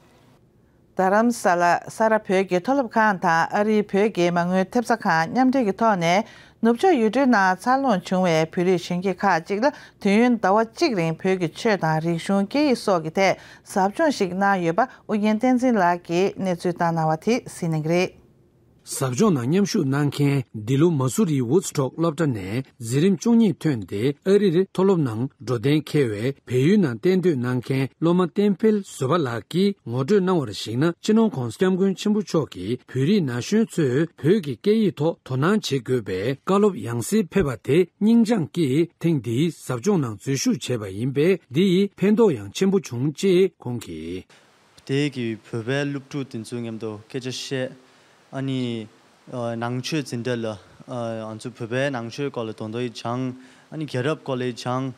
རྡ་རམ་ས་ལ་ས་རཱ་བོད་ཀྱི་མཐོ་སློབ་ཁང་དང་ཨ་རིའི་བོད་ཀྱི་མ་དངུལ་ཐེབས་རྩ་ཁང་མཉམ་འབྲེལ་གྱི་ཐོག་ནས་ནུབ་ཕྱོགས་ཡུལ་གྲུའི་ནང་འཚར་ལོངས་བྱུང་བའི་བོད་རིགས་གཞོན་སྐྱེས་ཁག་ཅིག་ལ་དུས་ཡུན་ཟླ་བ་གཅིག་རིང་བོད་ཀྱི་ཆོས་དང་རིག་གཞུང་སྐད་ཡིག་སོགས་ཀྱི་ཐད་ཟབ་སྦྱོང་ཞིག་གནང་ཡོད་པ་ཨུ་རྒྱན་བསྟན་འཛིན་ལགས་ཀྱིས་གནས་ཚུལ་བཏང་གནང་བ་དེ་གཟིགས་གནང་གི་རེད། ཟབ་སྦྱོང་ནང་མཉམ་ཞུགས་གནང་མཁན་འདི་ལོ་མ་སུ་རིའི་ཝུད་སི་ཊོག་སློབ་གྲྭ་ནས་འཛིན་རིམ་བཅུ་གཉིས་ཐོན་ཏེ་ཨ་རིར་མཐོ་སློབ་ནང་འགྲོ་གཏན་འཁེལ་བའི་བལ་ཡུལ་ནང་གཏན་སྡོད་གནང་མཁན་སློབ་མ་བསྟན་འཕེལ་བཟོད་པ་ལགས་ཀྱིས་ངོ་སྤྲོད་གནང་བར་གཞིགས་ན། སྤྱི་ནོར་༸གོང་ས་༸སྐྱབས་མགོན་ཆེན་པོ་མཆོག་གིས་བོད་རིགས་ན་གཞོན་ཚོས་བོད་ཀྱི་སྐད་ཡིག་ཐོག་དོ་སྣང་བྱེད་དགོས་པའི་བཀའ་སློབ་ཡང་སེ་ཕེབས་པ་དེ་སྙིང་བཅངས་ཀྱིས་ཐེངས་འདིའི་ཟབ་སྦྱོང་ནང་འཛུལ་ཞུགས་བྱས་པ་ཡིན་པས། འདི་ཡིས་ཕན་ཐོགས་ཡང་ཆེན་པོ་བྱུང་ཅེས་ཁོང་གིས། དེ་གི་བོད་པའི་སློབ་ཕྲུག་དེ་ཚོའི་མཉམ་དུ་སྐད་ཆ་བཤད། ཨ་ནི་ཨ་ནང་ཆོས་འཛིན་གྲྭ་ལ་ཨ་ང་ཚོ་བོད་པའི་ནང་ཆོས་སྐོར་ལ་དོ་དོ་ཡི་སྦྱང་། ཨ་ནི་རྒྱལ་རབས་སྐོར་ལ་ཡི་སྦྱང་།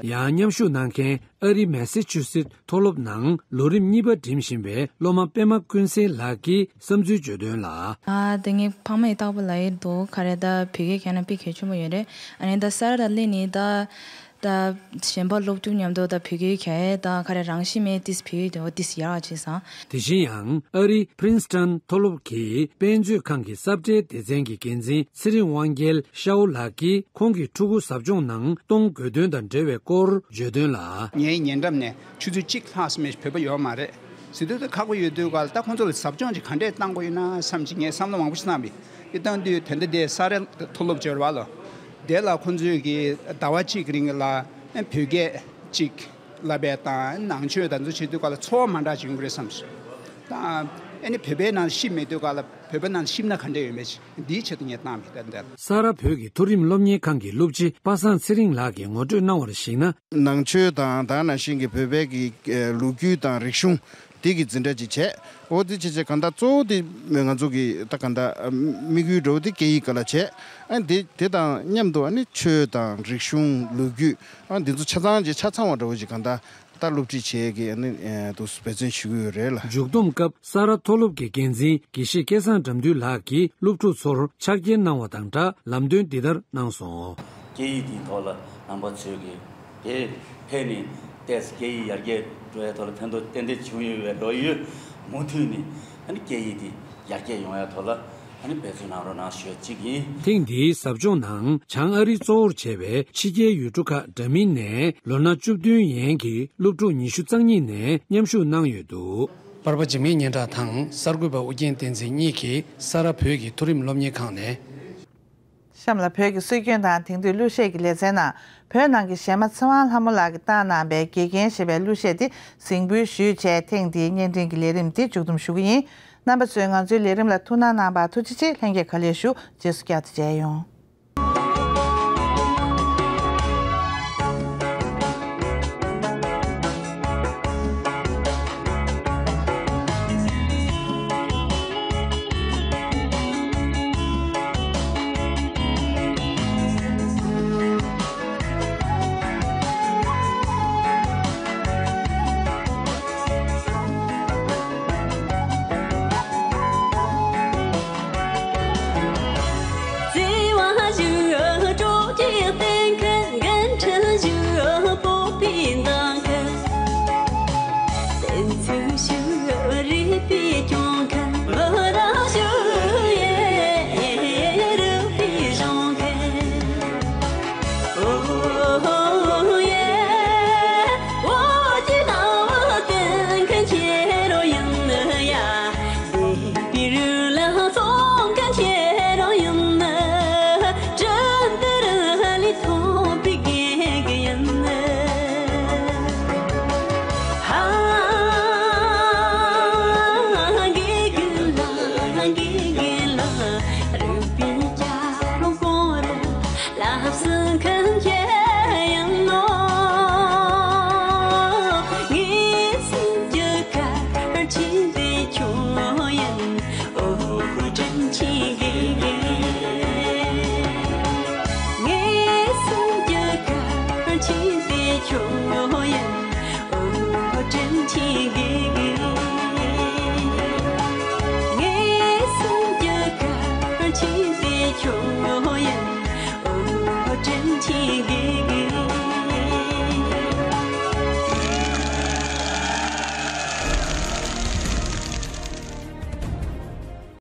ཡང་མཉམ་ཞུགས་གནང་མཁན་ཨ་རི་མེ་སི་ཆུ་སེད་མཐོ་སློབ་ནང་ལོ་རིམ་གཉིས་པ་འགྲིམ་བཞིན་པའི་སློབ་མ་པད་མ་ཀུན་གསལ་ལགས་ཀྱིས་བསམ་ཚུལ་བརྗོད་དོན་ལ། ཨ་དེ་ངའི་ཕ་མ་ཡི་རྟག་པར་ལབ་ཡི་འདུག་ག་རེ་ད་བོད་སྐད་སྦྱང་ན་དཔེ་གལ་ཆེན་པོ་ཡོད་རེད། ཨ་ནི་ད་ས་རཱ་ད་སླེབས་ནས་ད། ད་གཞན་པ་སློབ་ཕྲུག་མཉམ་དུ་ད་བོད་སྐད་ག་ད་ག་རེ་རང་ཤི་མེད་ཏིས་བོད་ཡིག་དེ་འོ་ཏིས་ཡག་བྱས་སང་། དེ་བཞིན་ཡང་ཨ་རི་Princeton་མཐོ་སློབ་ཀྱི་དཔེ་མཛོད་ཁང་གི་ས་བཀྲའི་སྡེ་ཚན་གྱི་འགན་འཛིན་ཚེ་རིང་དབང་རྒྱལ་ཤའོ་ལགས་ཀྱིས་ཁོང་གི་ཕྲུ་གུ་ཟབ་སྦྱོང་ནང་གཏོང་དགོས་དོན་དང་འབྲེལ་བའི་སྐོར་བརྗོད་དོན་ལ། ངའི་ཉེ་འགྲམ་ནས་ཆུ་ཚོད་གཅིག་ལྷག་ཙམ་བོད་པ་ཡོད་མ་རེད། ཟེར་དུས་ད་ཁག་པོ་ཡོད་དུས་ག་ལ་ད་ཁོང་ཚོ་ལ་ཟབ་སྦྱོང་ཅིག་ག་འདྲས་བཏང་དགོས་ཡོད་ན་བསམ་ཅིག་ངས་བསམ་བློ་མང་པོ་ཞིག་བཏང་བས། དེ་བཏང་དུས་ད་ལྟ་དེ་ས་རཱ་མཐོ་སློབ་འབྱོར་བ་ལོ། དེ་ལ་ཁོང་ཚོས་ཀྱི་ཟླ་བ་གཅིག་རིང་ལ་བོད་སྐད་ཅིག་བསླབ་པའི་དང་ནང་ཆོས་དང་ཚོ་བྱེད་དུས་ག་ལ་ཚོར་བ་མ་འདྲ་ཅིག་ཡོང་གི་རེད་བསམ་སོང་། ད་ཨ་ནི་བོད་པའི་ནང་ཤི་མེད་དུས་ག་ལ་བོད་པའི་ནང་ཤི་ན་ག་འདྲས་ཡོད་མེད་ཅིག་འདིའི་ཆེད་དུ་ངས་བཏང་མེད་ད་འདིར། ས་རཱ་བོད་ཀྱི་མཐོ་རིམ་སློབ་གཉེར་ཁང་གི་སློབ་སྤྱི་པ་སངས་ཚེ་རིང་ལགས་ཀྱིས་ངོ་སྤྲོད་གནང་བར་གཞིགས་ན། ནང་ཆོས་དང་ད་ནང་བཞིན་གྱི་བོད་པའི་གི་ལོ་རྒྱུས་དང་རིག་གཞུང་དེ་གི་འཛིན་གྲྭ་ཅིག་བྱས། འོ་དེ་བྱས་བྱས་གང་ལྟར་གཙོ་བོ་དེ་ང་ཚོ་གི་ད་གང་ལྟར་དམིགས་ཡུལ་འགྲོ་བ་དེ་སྐད་ཡིག་སྒང་ལ་བྱས། ཨ་དེ་དེ་དང་མཉམ་དུ་ཨ་ནི་ཆོས་དང་རིག་གཞུང་ལོ་རྒྱུས་ཨ་འདི་ཚོ་ཆ་ཚང་ཅིག་ཆ་ཚང་བ་འདྲ་བོ་ཅིག་གང་ལྟར། ད་སློབ་ཁྲིད་བྱེད་ཀྱི་ཨ་ནི་ཨེ་དུ་འབད་བརྩོན་ཞུ་གི་ཡོད་རེད་ལ། མཇུག་བསྡོམས་སྐབས་ས་རཱ་མཐོ་སློབ་ཀྱི་འགན་འཛིན་དགེ་བཤེས་སྐལ་བཟང་དགྲ་འདུལ་ལགས་ཀྱིས་སློབ་ཕྲུག་ཚོར་ཕྱག་འཁྱེར་གནང་བ་དང་སྦྲགས་ལམ་སྟོན་འདི་ལྟར་གནང་སོང་། སྐད་ཡིག་འདིའི་ཐོག་ལ་རྣམ་པ་ཚོས་ཀྱི་དེ་ཕེབས་ནས་ཏེས་སྐད་ཡིག་ཡར་རྒྱས་འགྲོ་ཡའི་ཐོག་ལ་ཕན་ཐོགས་ཏན་ཏན་བྱུང་ཡོད་པའི་རོགས་ཡོད་མུ་མཐུད་ནས་ཨ་ནི་སྐད་ཡིག་འདི་ཡར་རྒྱས་ཡོང་ཡའི་ཐོག་ལ། ཨ་ནི་འབད་བརྩོན་གནང་རོགས་གནང་ཞུ་གཅིག་ཡིན། ཐེངས་འདིའི་ཟབ་སྦྱོང་ནང་བྱང་ཨ་རི་གཙོ་བོར་བྱས་པའི་ཕྱི་རྒྱལ་ཡུལ་གྲུ་ཁག་འདྲ་མིན་ནས་ལོ་ན་བཅུ་བདུན་ཡན་གྱི་སློབ་ཕྲུག་ཉི་ཤུ་རྩ་གཉིས་ནས་མཉམ་ཞུགས་གནང་ཡོད་འདུག་པར་པ་འཇིགས་མེད་སྙན་གྲགས་དང་གསར་འགོད་པ་ཨུ་རྒྱན་བསྟན་འཛིན་གཉིས་ཀྱིས་ས་རཱ་བོད་ཀྱི་མཐོ་རིམ་སློབ་གཉེར་ཁང་ནས། གཤམ་ལ་བོད་ཀྱི་སྲོལ་རྒྱུན་དང་དེང་དུས་གླུ་གཞས་ཀྱི་ལེ་ཚན་ནང་བོད་ནང་གི་གཞས་མ་ཚེ་དབང་ལྷ་མོ་ལགས་ཀྱིས་བཏང་གནང་པའི་དགེ་རྒན་ཞེས་པའི་གླུ་གཞས་དེ་གཟིགས་འབུལ་ཞུས་བྱས། ཐེངས་འདིའི་བརྙན་འཕྲིན་གྱི་ལས་རིམ་འདི་མཇུག་བསྡོམས་ཞུ་གི་ཡིན། རྣམ་པ་ཚོས་ང་ཚོའི་ལས་རིམ་ལ་ཐུགས་སྣང་གནང་བར་ཐུགས་རྗེ་ཆེ། ལྷན་རྒྱས་ག་ལེར་ཞུ། རྗེས་སུ་བསྐྱར་དུ་མཇལ་ཡོང་།